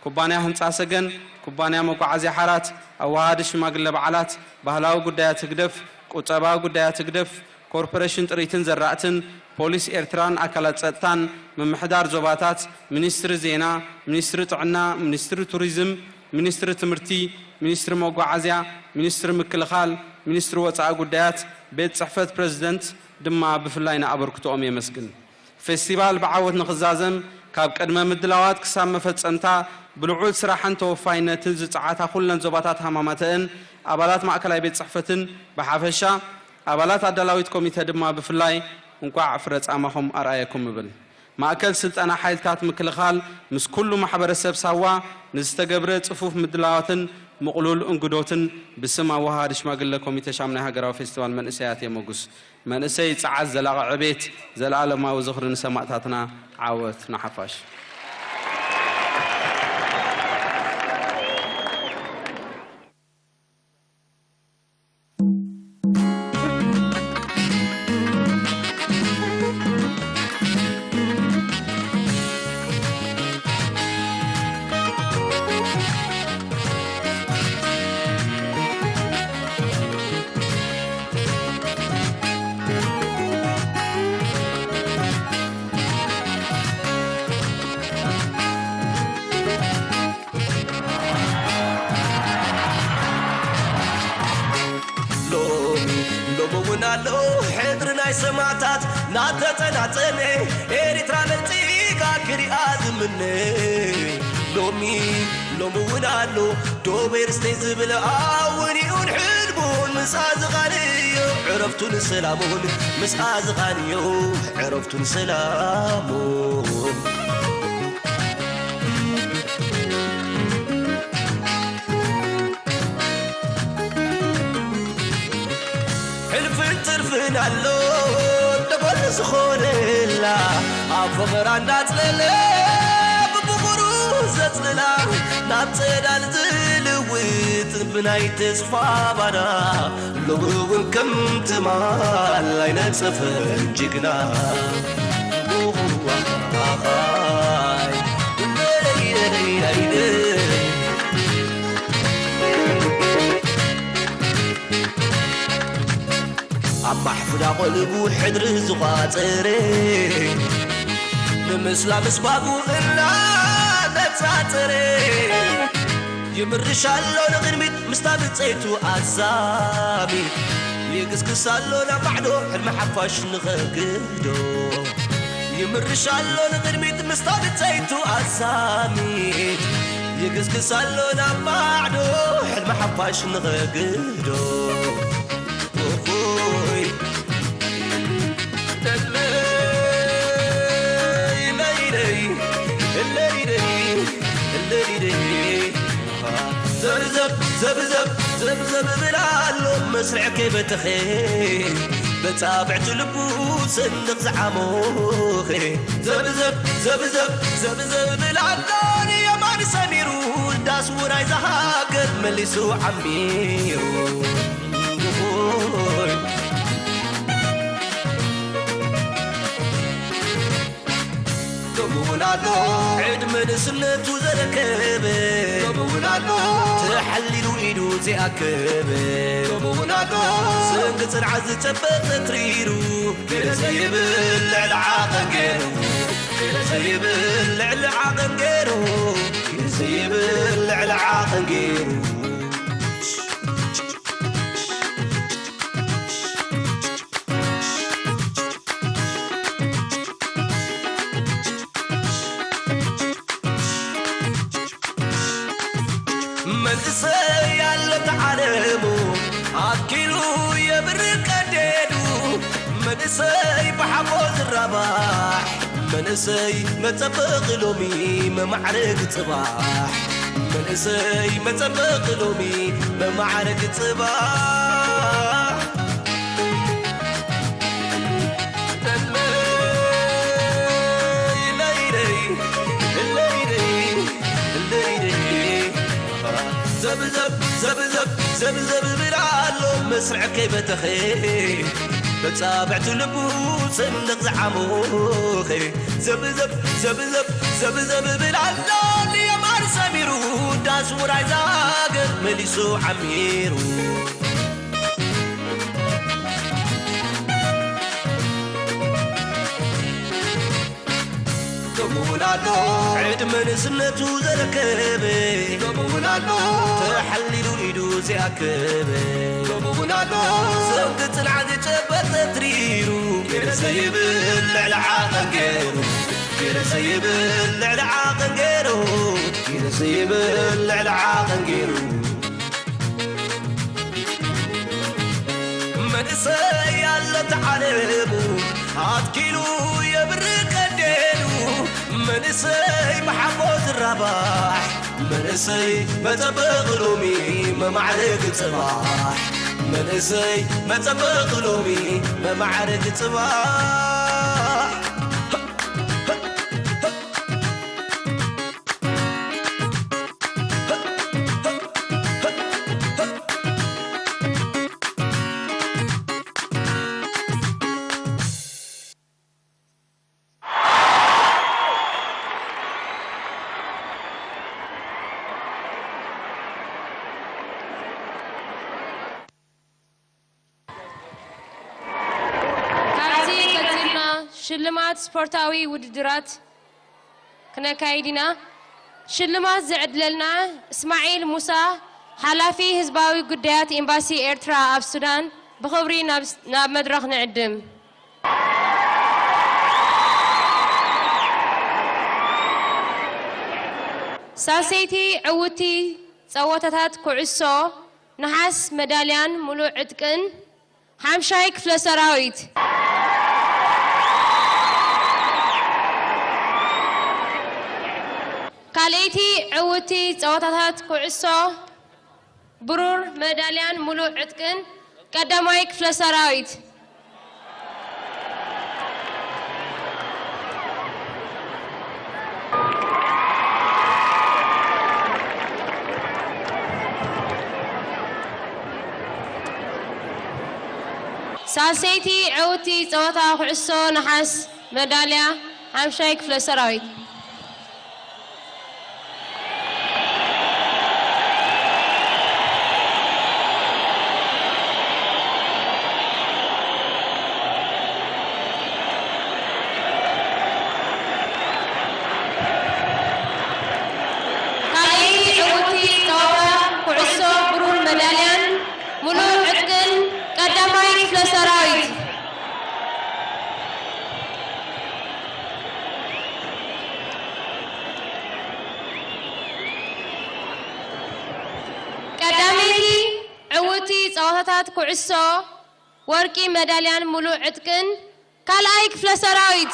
ኩባንያ ህንጻ ሰገን፣ ኩባንያ መጓዓዝያ ሓራት፣ ኣወሃሃዲ ሽማግለ በዓላት፣ ባህላዊ ጉዳያት ህግደፍ፣ ቁጠባዊ ጉዳያት ህግደፍ፣ ኮርፖሬሽን ጥሪትን ዘራእትን፣ ፖሊስ ኤርትራን ኣካላት ጸጥታን፣ ምምሕዳር ዞባታት፣ ሚኒስትሪ ዜና፣ ሚኒስትሪ ጥዕና፣ ሚኒስትሪ ቱሪዝም፣ ሚኒስትሪ ትምህርቲ፣ ሚኒስትሪ መጓዓዝያ፣ ሚኒስትሪ ምክልኻል፣ ሚኒስትሪ ወጻኢ ጉዳያት፣ ቤት ጽሕፈት ፕረዚደንት ድማ ብፍላይ ንኣበርክቶኦም የመስግን። ፌስቲቫል ብዓወት ንኽዛዘም ካብ ቅድመ ምድላዋት ክሳብ መፈጸምታ ብልዑል ስራሕን ተወፋይነትን ዝጸዓታ ኩለን ዞባታት ሃማማተአን ኣባላት ማእከላይ ቤት ጽሕፈትን ብሓፈሻ ኣባላት ኣዳላዊት ኮሚተ ድማ ብፍላይ እንቋዕ ፍረ ጻማኹም ኣርኣየኩም እብል። ማእከል ስልጠና ሓይልታት ምክልኻል ምስ ኩሉ ማሕበረሰብ ሳዋ ንዝተገብረ ጽፉፍ ምድላዋትን ምቕሉል እንግዶትን ብስም ኣወሃሃዲ ሽማግለ ኮሚቴ ሻምናይ ሃገራዊ ፌስቲቫል መንእሰያት የመጉስ። መንእሰይ ጸዓት ዘላቒ ዕቤት፣ ዘለኣለማዊ ዝኽሪ ንሰማእታትና፣ ዓወት ንሓፋሽ። ሎሚ ሎሚ እውን ኣሎ ሕድሪ ናይ ሰማዕታት ናተጸናጸነ ኤርትራ ነጺጋ ክሪኣ ዝምነ ሎሚ ሎሚ እውን ኣሎ ዶቤር ስተይ ዝብል ኣውንኡን ሕልሙን ምስኣ ዝቓንዮ ዕረፍቱን ሰላሙን ምስኣ ዝቓንዮ ዕረፍቱን ሰላሙን ሕልፍን ትርፍን ኣሎ ደበል ዝኾነላ ኣብ ፍቕራ እንዳጽለለ ብፍቕሩ ዘጽልላ ናብ ጸዳል ዝልውጥ ብናይ ተስፋ ባና ሎሚ እውን ከም ትማል ኣይነጽፍን ጅግና ኣብ ማሕፍዳ ቆልቡ ሕድሪ ዝቋጸረ ንምስላ ምስ ባቡ እናነጻጸረ ይምርሽ ኣሎ ንቕድሚት ምስታ ብጸይቱ ኣዛሚ ይግስግስ ኣሎ ናብ ማዕዶ ሕልሚ ሓፋሽ ንኸግዶ ይምርሽ ኣሎ ንቕድሚት ምስታ ብጸይቱ ኣዛሚ ይግስግስ ኣሎ ናብ ማዕዶ ሕልሚ ሓፋሽ ንኸግዶ ኦሆይ ለይለይ ለይለይ ለይለይ ዘብዘብ ዘብዘብ ዘብዘብ ብል ኣሎ መስርዕ ከይበተኸ በጻብዕቲ ልቡ ሰንቕ ዝዓሞኸ ዘብዘብ ዘብዘብ ዘብዘብ ብል ኣሎ ንየማን ሰሚሩ ዳስ ውራይ ዝሃገር መሊሱ ዓሚሩ ከምኡውን ኣሎ ዕድመ ንእስነቱ ዘረከበ ከምኡውን ኣሎ ተሓሊሉ ኢዱ ዘይኣከበ ከምኡውን ኣሎ ሰንጊ ጽንዓት ዝጨበጠ ትሪሩ ገለ ዘይብል ልዕሊ ዓቐን ገይሩ ገለ ዘይብል ልዕሊ ዓቐን ገይሩ ገለ ዘይብል ልዕሊ ዓቐን ገይሩ መንእሰይ ኣለተ ዓለሙ ኣኪሉ የብርህ ቀዴዱ መንእሰይ ብሓቦ ዝራባሕ መንእሰይ መጸበቒ ሎሚ መማዕረግ ጽባሕ መንእሰይ መጸበቒ ሎሚ መማዕረግ ጽባሕ ዘብዘብ ዘብዘብ ዘብዘብ ብል ኣሎ መስርዕ ከይበተኸ በጻብዕቲ ልቡ ሰንደቕ ዝዓሞኸ ዘብዘብ ዘብዘብ ዘብዘብ ብል ኣሎ ንየማን ሰሚሩ ዳስ ውራይ ዛገር መሊሱ ዓሚሩ ከምኡውን ኣሎ ዕድመ ንእስነቱ ዘረከበ ከምኡውን ኣሎ ተሓሊሉ ኢዱ ዝኣከበ ከምኡውን ኣሎ ሰንኪ ጽንዓት ዝጨበጠ ትሪሩ ገለ ዘይብል ልዕሊ ዓቐን ገይሩ ገለ ዘይብል ልዕሊ ዓቐን ገይሩ ገለ ዘይብል ልዕሊ ዓቐን ገይሩ መንእሰይ ኣሎ ተዓለሙ ኣትኪሉ የብርህ ቀዴሉ መንእሰይ ብሓቦ ዝራባሕ መንእሰይ መጸበቒ ሎሚ መማዕረጊ ጽባሕ። መንእሰይ መጸበቒ ሎሚ መማዕረጊ ጽባሕ። ካብዚ ቀጺልና ሽልማት ስፖርታዊ ውድድራት ክነካይድ ኢና። ሽልማት ዝዕድለልና እስማዒል ሙሳ፣ ሓላፊ ህዝባዊ ጉዳያት ኤምባሲ ኤርትራ ኣብ ሱዳን፣ ብኽብሪ ናብ፣ ናብ መድረኽ ንዕድም። ሳልሰይቲ ዕውቲ ጸወታታት ኩዕሶ ነሓስ መዳልያን ሙሉእ ዕጥቅን ሓምሻይ ክፍለ ሰራዊት። ካልኣይቲ ዕውቲ ጸወታታት ኩዕሶ ብሩር መዳልያን ሙሉእ ዕጥቅን ቀዳማይ ክፍለ ሰራዊት። ሳልሰይቲ ዕውቲ ጸወታ ኩዕሶ ነሓስ መዳልያ ሓምሻይ ክፍለ ሰራዊት። ካልኣይቲ ዕውቲ ጸወታ ኩዕሶ ብሩር መዳልያን ሙሉእ ዕጥቅን ቀዳማይ ክፍለ ሰራዊት። ቀዳመይቲ ዕውቲ ጸወታታት ኩዕሶ ወርቂ መዳልያን ሙሉእ ዕጥቅን ካልኣይ ክፍለ ሰራዊት።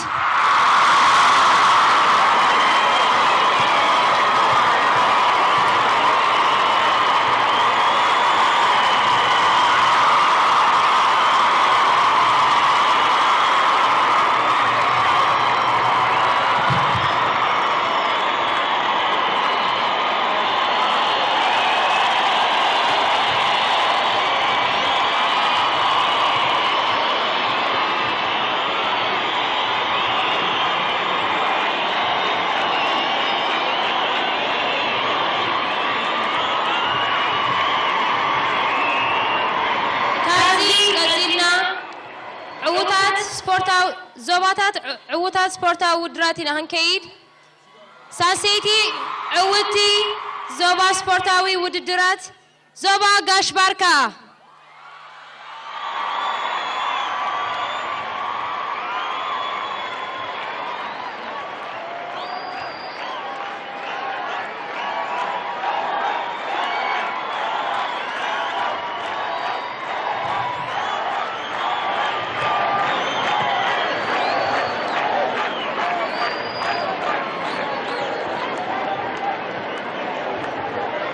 ካብዚ ቀጺልና ዕዉታት ስፖርታዊ ዞባታት፣ ዕዉታት ስፖርታዊ ውድድራት ኢና ክንከይድ። ሳልሰይቲ ዕውቲ ዞባ ስፖርታዊ ውድድራት ዞባ ጋሽ ባርካ።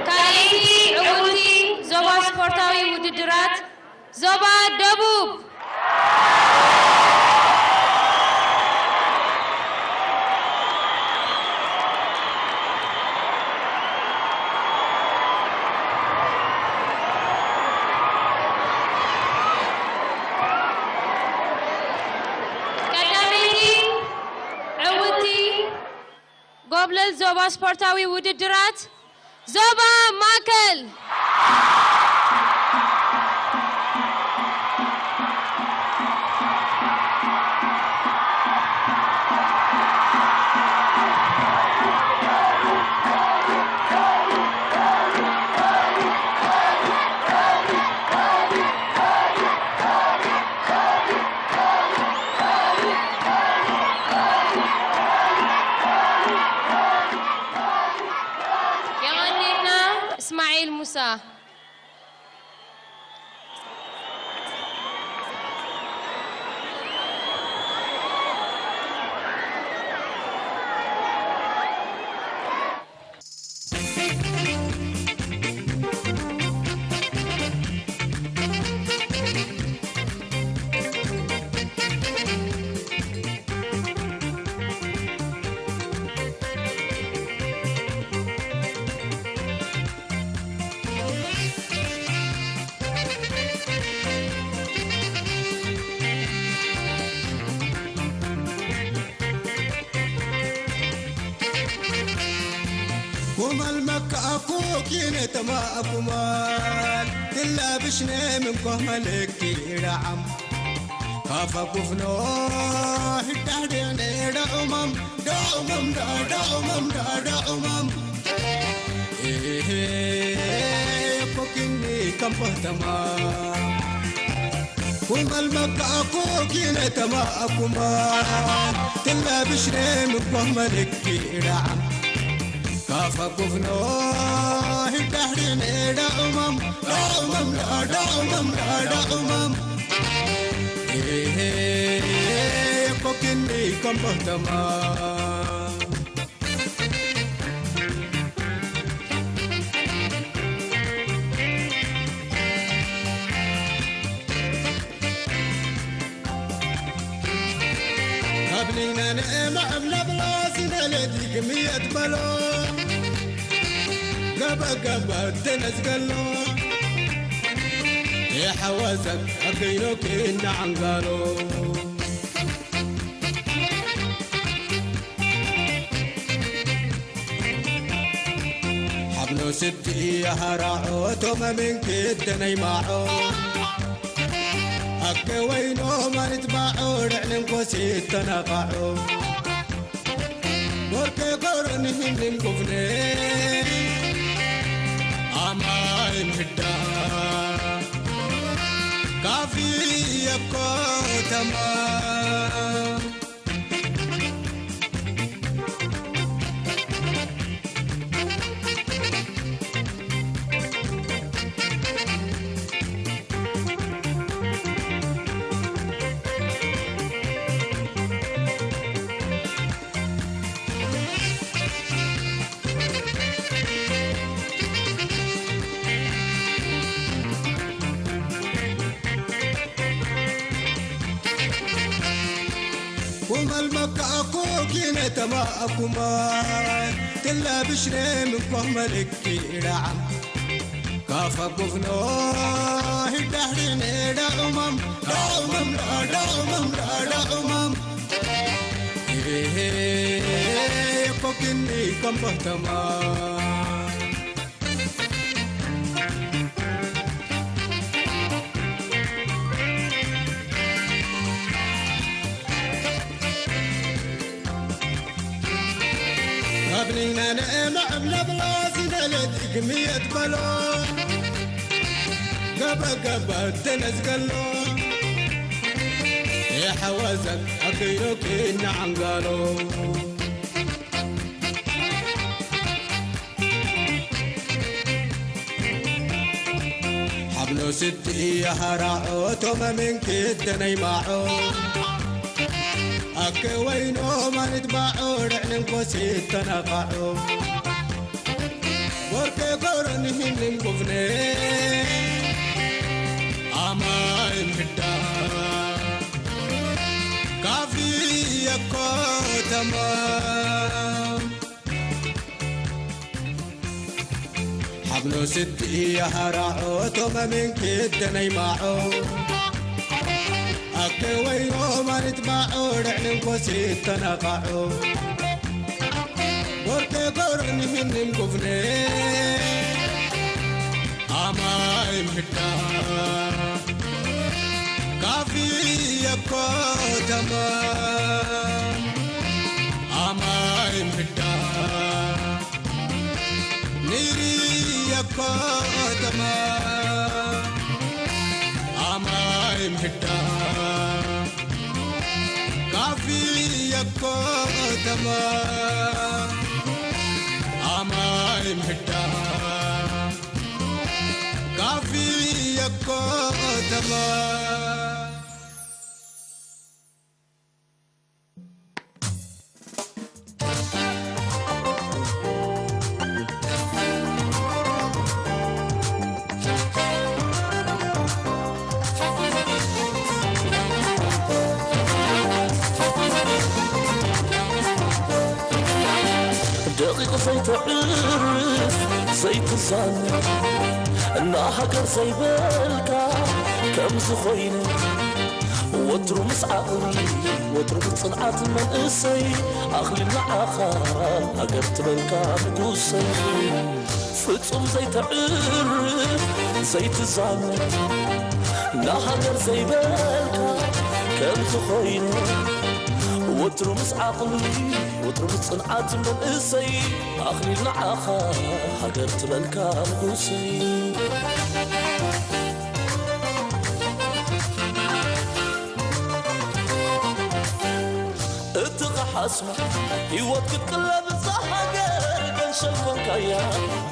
ካልኣይቲ ዕውቲ ዞባ ስፖርታዊ ውድድራት ዞባ ደቡብ። ቀዳመይቲ ዕውቲ ጎብለል ዞባ ስፖርታዊ ውድድራት ዞባ ማእከል። የቐንየልና እስማዒል ሙሳ። ኩማል መካኣኩ ኪነ ተማእኩማል ትላብሽነ ምንኮ መለኪ ዳዓም ካፋ ኩፍኖ ህዳህደነ ዳኡማም ዳኡማም ዳኡማም ዳኡማም ኤሄ ኮኪኒ ከም በህተማ ኩመል መካኣኩ ኪነ ተማእኩማል ትላብሽነ ምንኮ መለኪ ዳዓም ካፋ ኩፍኖ ህዳህደነ ዳኡማም ዳኡማም ዳኡማም ዳኡማም ኤሄ ኮኪኒ ከም በህተማ ካብሊና ንእማዕም ለብላ ሲነለዲ ግምየት በሎ ገበገበ ተነዝገሎ የሐወዘት ኣገይኖ ክና ዓንጋሎ ሓብሎ ስዲ የሃራዖ ቶመ ምንክት ደነይማዖ ኣከ ወይኖ ማንትባዖ ልዕልን ኮሲት ተነቓዖ ወርቀ ጎሮን ህንን ኩፍነ ኣማይ ምህዳ ካፊ የኮተማ ኩመል መካኣኩ ኪነ ተማእኩማል ትላብሽነ ምንኮ መለኪ ዳዓም ካፋ ኩፍኖ ህዳህደነ ዳኡማም ዳኡማም ዳኡማም ዳኡማም ኤሄ ኮኪኒ ከም በህተማ ኣብኒና ንእማዕም ለብላ ሲነለዲ ግምየት በሎ ገበገበ ተነዝገሎ የሐወዘት ኣገይሮኪ እናዓንጋሎ ሓብሎ ስቲ የሃራዖ ቶመ ምንክት ተነይማዖ ኣከ ወይኖ ማንት ባዖ ርዕንን ኮሲት ተነቓዖ ወርቀ ጎሮን ህንን ጉፍነ ኣማይ ምህዳ ካፊ የኮተማ ሓብሎ ስቲ የሃራዖ ቶመ ምንክት ተነይማዖ ኣከ ወይኖ ማንት ባዖ ርዕንን ኮሲት ተነቓዖ ወርቀ ጎሮን ህንን ጉፍነ ኣማይ ምህዳ ካፊ የኮተማ ኣማይ ምህዳ ኒሪ የኮተማ ኣማይ ምህዳ ካፊ የኮተማ ኣማይ ምህዳ ካፊ የኮተማ ደቂቕ ዘይተዕርፍ ዘይትዛነ እና ሃገር ዘይበልካ ከምዚ ኮይኑ ወትሩ ምስ ዓቕሊ፣ ወትሩ ብጽንዓት መንእሰይ፣ ኣኽሊል ንዓኻ ሃገር ትበልካ ንጉሰይ። ፍጹም ዘይተዕርፍ ዘይትዛመድ፣ ንሃገር ዘይበልካ ከምዚ ኾይኑ። ወትሩ ምስ ዓቕሊ፣ ወትሩ ብጽንዓት መንእሰይ፣ ኣኽሊል ንዓኻ ሃገር ትበልካ ንጉሰይ። እቲ ኸሓስማ ህይወት ክትቅለብ እዛ ሃገር ገንሸል ኮንካያ፣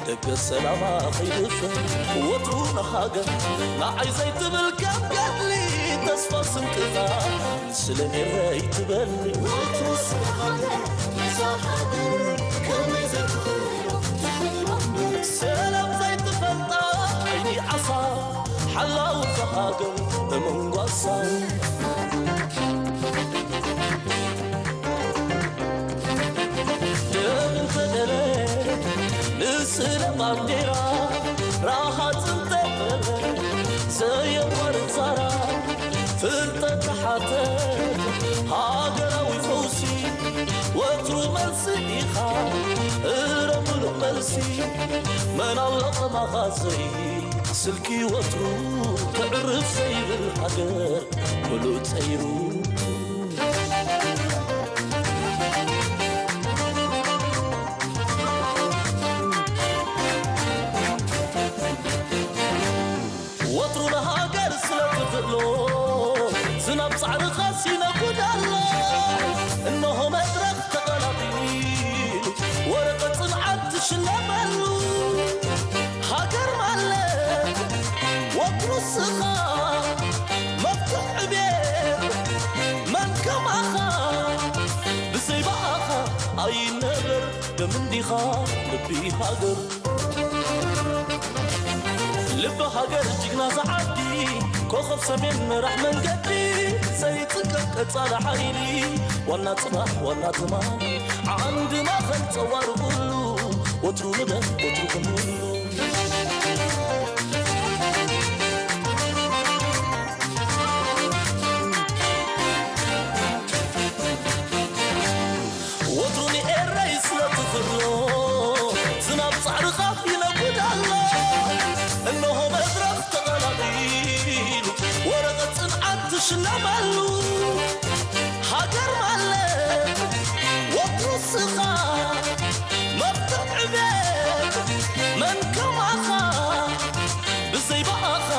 ደገ ሰላማ ኸይድፈ ወትሩ ንሃገር ንዓይ ዘይትብል ከም ገድሊ ተስፋ ስንቅኻ ስለ ኤረይ ትበል። ወትሩ ስለ ሃገር እዛ ሃገር ከመይ ዘይትኽእሎ ትሕልሞ ሰላም ዘይትፈልጣ ዓይኒ ዓሳ ሓላው እዛ ሃገር እመንጓሳ። ደም እንተደለ ንስለ ባንዴራ ረሃጽ እንተደለ ዘየቋርጽ ዛራ ፍልጠት ተሓተት ሃገራዊ ፈውሲ ወትሩ መልሲ ኢኻ እረ ምሉእ መልሲ መን ኣሎ ከማኻ ዘይ ስልኪ ወትሩ ክዕርፍ ዘይብል ሃገር ምሉእ ጸይሩ። ወትሩ ንሃገር ስለ ትኽእሎ ዝናብ ጻዕርኻስ ይነጉድ ኣሎ። እነሆ መድረኽ ተቐላቒሉ ወረቐት ጽንዓት ትሽለመሉ። ሃገር ማለት ወትሩ ስኻ መፍትሕ ዕቤት መን ከማኻ ብዘይ ብኣኻ ኣይነበር ደም እንዲኻ ልቢ ሃገር። ልቢ ሃገር ጅግና ዝዓዲ ኮኸብ ሰሜን መራሕ መንገዲ ዘይጽንቀቕ ቀጻሊ ሓይሊ ዋና ጽባሕ ዋና ትማሊ ዓንዲ ማእኸል ጸዋር ኩሉ ወትሩ ንበል ወትሩ ክንህሉ። ወትሩ ንኤረይ ስለ ትኽእሎ ዝናብ ጻዕርኻ ይነጉድ ኣሎ። እነሆ መድረኽ ተቐላቒሉ ወረቐት ጽንዓት ትሽለመሉ። ሃገር ማለት ወትሩ ስኻ መፍትሕ ዕቤት መን ከማኻ ብዘይ ብኣኻ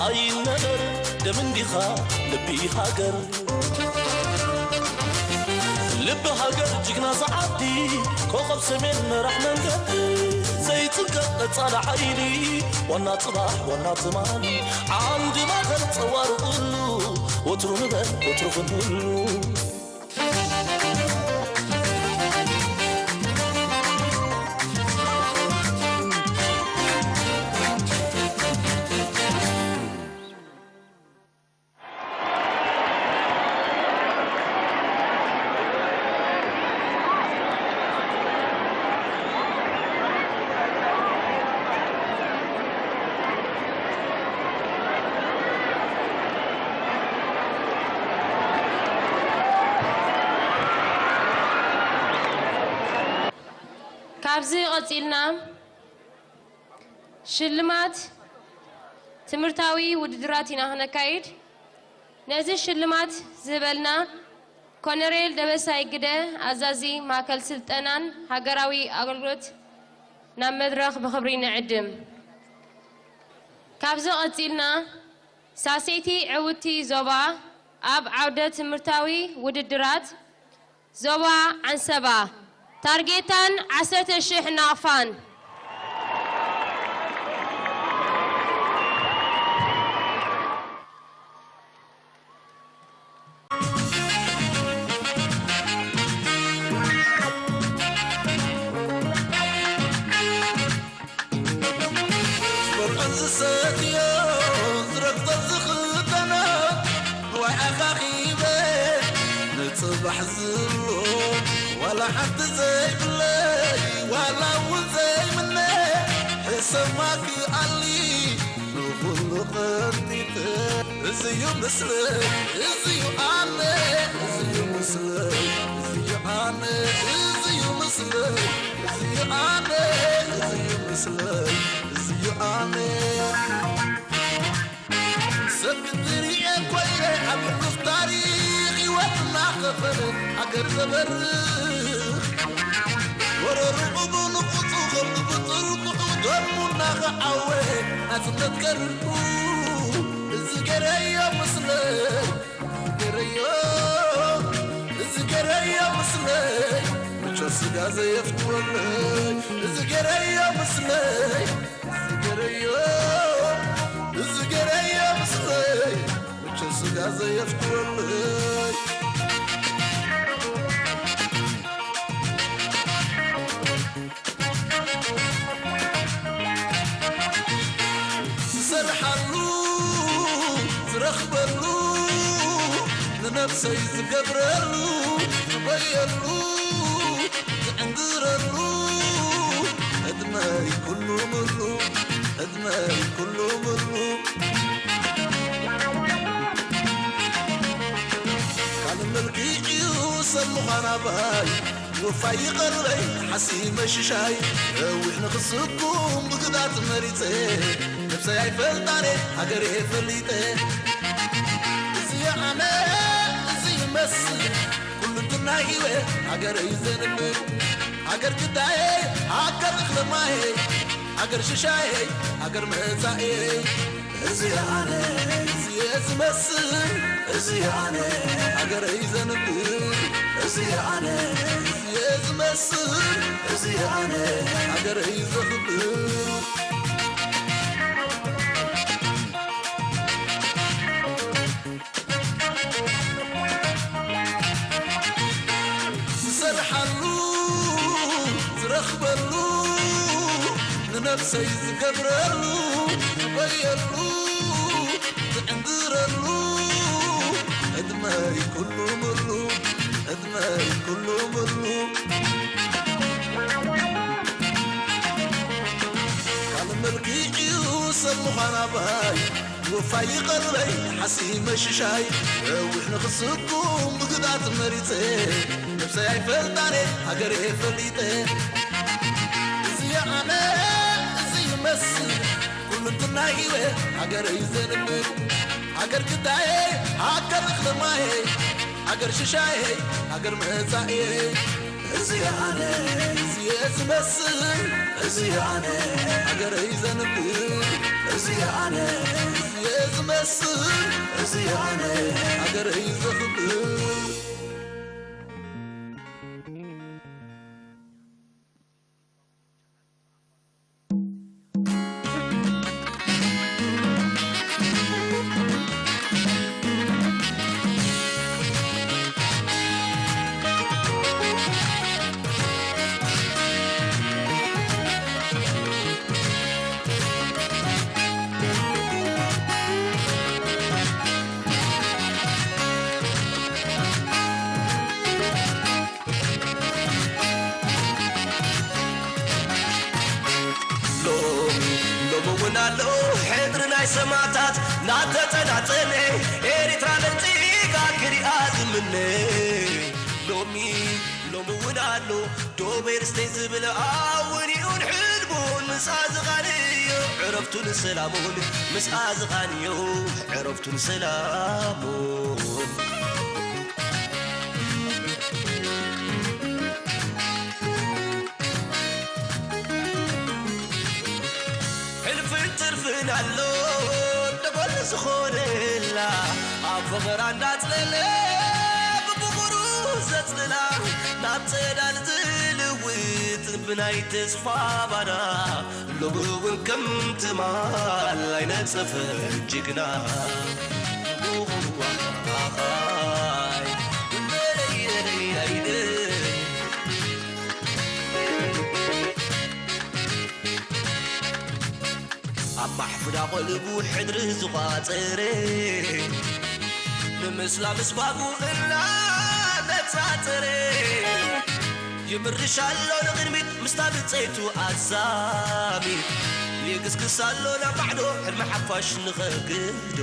ኣይነበር ደም እንዲኻ ልቢ ሃገር። ልቢ ሃገር ጅግና ዝዓዲ ኮኸብ ሰሜን መራሕ መንገዲ ዘይጽንቀቕ ቀጻሊ ሓይሊ ዋና ጽባሕ ዋና ትማሊ ዓንዲ ማእኸል ጸዋር ኩሉ ወትሩ ንበል ወትሩ ክንህሉ። ካብዚ ቀጺልና ሽልማት ትምህርታዊ ውድድራት ኢና ክነካይድ። ነዚ ሽልማት ዝህበልና ኮነሬል ደበሳይ ግደ፣ ኣዛዚ ማእከል ስልጠናን ሃገራዊ ኣገልግሎት፣ ናብ መድረኽ ብኽብሪ ንዕድም። ካብዚ ቀጺልና ሳሰይቲ ዕውቲ ዞባ ኣብ ዓውደ ትምህርታዊ ውድድራት ዞባ ዓንሰባ ታርጌታን ዓሰርተ ሽሕ ናቕፋን። ስፖርተን ዝሰትዮ ዝረግጾ ዝኽደኖ ንዋይ ኣኻኺበ ንጽባሕ ዝብሎ ዋላ ሓንቲ ዘይብለይ ዋላ እውን ዘይምነ ሕሰማ ክኣሊ ንኹሉ ቐንጢጠ እዚ እዚዩ ምስለይ፣ እዚዩ ኣነ፣ እዚዩ ምስለይ፣ እዚዩ ኣነ፣ እዚዩ ምስለይ፣ እዚዩ ኣነ፣ እዚዩ ምስለይ፣ እዚዩ ኣነ። ሰብ ክትርኢ ኮይነ ኣብ ሕሉፍ ታሪኽ ህይወትና ከፈለ ሃገር ዘበርኽ። ወረርኡ ብንቑጹ ከብዱ ብጥርጥዑ ደሙ እናኸዓወ ናጽነት ከርቁ። እዚ ገረዮ ምስለይ፣ እዚ ገረዮ፣ እዚ ገረዮ ምስለይ፣ ምቾት ስጋ ዘየፍትወለይ። እዚ ገረዮ ምስለይ፣ እዚ ገረዮ፣ እዚ ገረዮ ምስለይ፣ ምቾት ስጋ ዘየፍትወለይ። ዝሰርሓሉ፣ ዝረኽበሉ፣ ንነብሰይ ዝገብረሉ፣ ዝበየሉ፣ ዝዕንድረሉ፣ ዕድመይ ኩሉ ምሉ፣ ዕድመይ ኩሉ ምሉ። ካልእ መልክዕ'ዩ ሰብ ምዃን ኣባይ፣ ወፋይ ይቐርበይ ሓሲብ መሽሻይ። ነዊሕ ንኽስኩም ብግዳት መሪጸ፣ ነብሰይ ኣይፈልጣነ ሃገር እየ ፈሊጠ። እዚ ኣነ፣ እዚ ይመስል ኩሉ እንድናይ ህይወት ሃገረይ ዘንብር። ሃገር ግዳየይ፣ ሃገር እኽለ ማየይ፣ ሃገር ሽሻየይ፣ ሃገር መጻእየይ። እዚ ኣነ፣ እዚ ዝመስል፣ እዚ ኣነ ሃገረይ ዘንብር። እዚ ኣነ፣ እዚ ዝመስል፣ እዚ ኣነ ሃገረይ ዘኽብር። ዝሰርሓሉ፣ ዝረኽበሉ፣ ንነብሰይ ዝገብረሉ፣ ዝበየሉ፣ ዝዕንድረሉ፣ ዕድመይ ኩሉ ምሉ፣ ዕድመይ ኩሉ ምሉ። ካልእ መልክዕ'ዩ ሰብ ምዃን ኣባይ፣ ወፋይ ይቐርበይ ሓሲብ መሽሻይ። ነዊሕ ንኽስኩም ብግዳት መሪጸ፣ ነብሰይ ኣይፈልጣነ ሃገር እየ ፈሊጠ። እዚ ኣነ፣ እዚ ይመስል ኩሉ እንድናይ ህይወት ሃገረይ ዘንብር። ሃገር ግዳየይ፣ ሃገር እኽለ ማየይ፣ ሃገር ሽሻየይ፣ ሃገር መጻእየይ። እዚ ኣነ፣ እዚ ዝመስል፣ እዚ ኣነ ሃገረይ ዘንብር። እዚ ኣነ፣ እዚ ዝመስል፣ እዚ ኣነ ሃገረይ ዘኽብር። ሎሚ፣ ሎሚ እውን ኣሎ ሕድሪ ናይ ሰማእታት እናተጸናጸነ፣ ኤሪትራ ነጺጋ ክሪኣ ዝምነ። ሎሚ፣ ሎሚ እውን ኣሎ ዶብ ርስቴ ዝብል ኣውንኡን ሕልሙን ምስኣ ዝቓንዮ፣ ዕረፍቱን ሰላሙን ምስኣ ዝቓንዮ፣ ዕረፍቱን ሰላሙን። ሕልፍን ትርፍን ኣሎ ደጎል ዝኾነላ፣ ኣብ ፍቕራ እንዳጽለለ ብፍቕሩ ዘጽልላ፣ ናብ ጸዳል ዝልውጥ ብናይ ተስፋ ባና፣ ሎሚ እውን ከም ትማል ኣይነጸፈን ጅግና። ኣብ ማሕፍዳ ቆልቡ ሕድሪ ዝቋጸረ፣ ንምስላ ምስ ባጉ እናነጻጸረ፣ ይምርሽ ኣሎ ንቕድሚት ምስታ ብጸይቱ ኣዛሚት፣ ይግስግስ ኣሎ ናብ ማዕዶ ሕልሚ ሓፋሽ ንኸግዶ።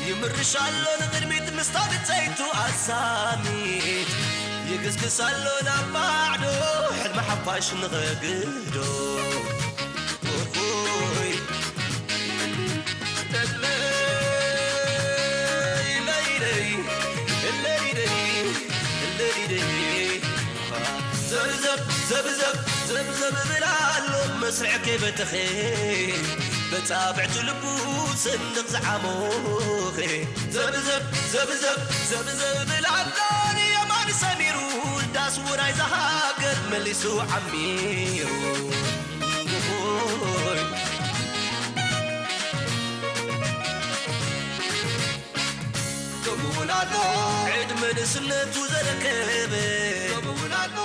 ይምርሽ ኣሎ ንቕድሚት ምስታ ብጸይቱ ኣሳሚት። ይግስግስ ኣሎ ናብ ማዕዶ ሕልሚ ሓፋሽ ንኸግዶ። ኡይ፣ ለይለይ፣ ለይለይ፣ ለይለይ። ዘብዘብ፣ ዘብዘብ፣ ዘብዘብ እብል ኣሎ መስርዕ ከይበተኸ። በጻብዕቱ ልቡ ሰንቕ ዝዓሞኸ። ዘብዘብ፣ ዘብዘብ፣ ዘብዘብ እብል ኣሎ ንየማን ሰሚሩ። ዳስ ውራይ ዝሃገር መሊሱ ዓሚሩ። ኡይ። ከምኡውን ኣሎ ዕድመ ንእስነቱ ዘረከበ። ከምኡውን ኣሎ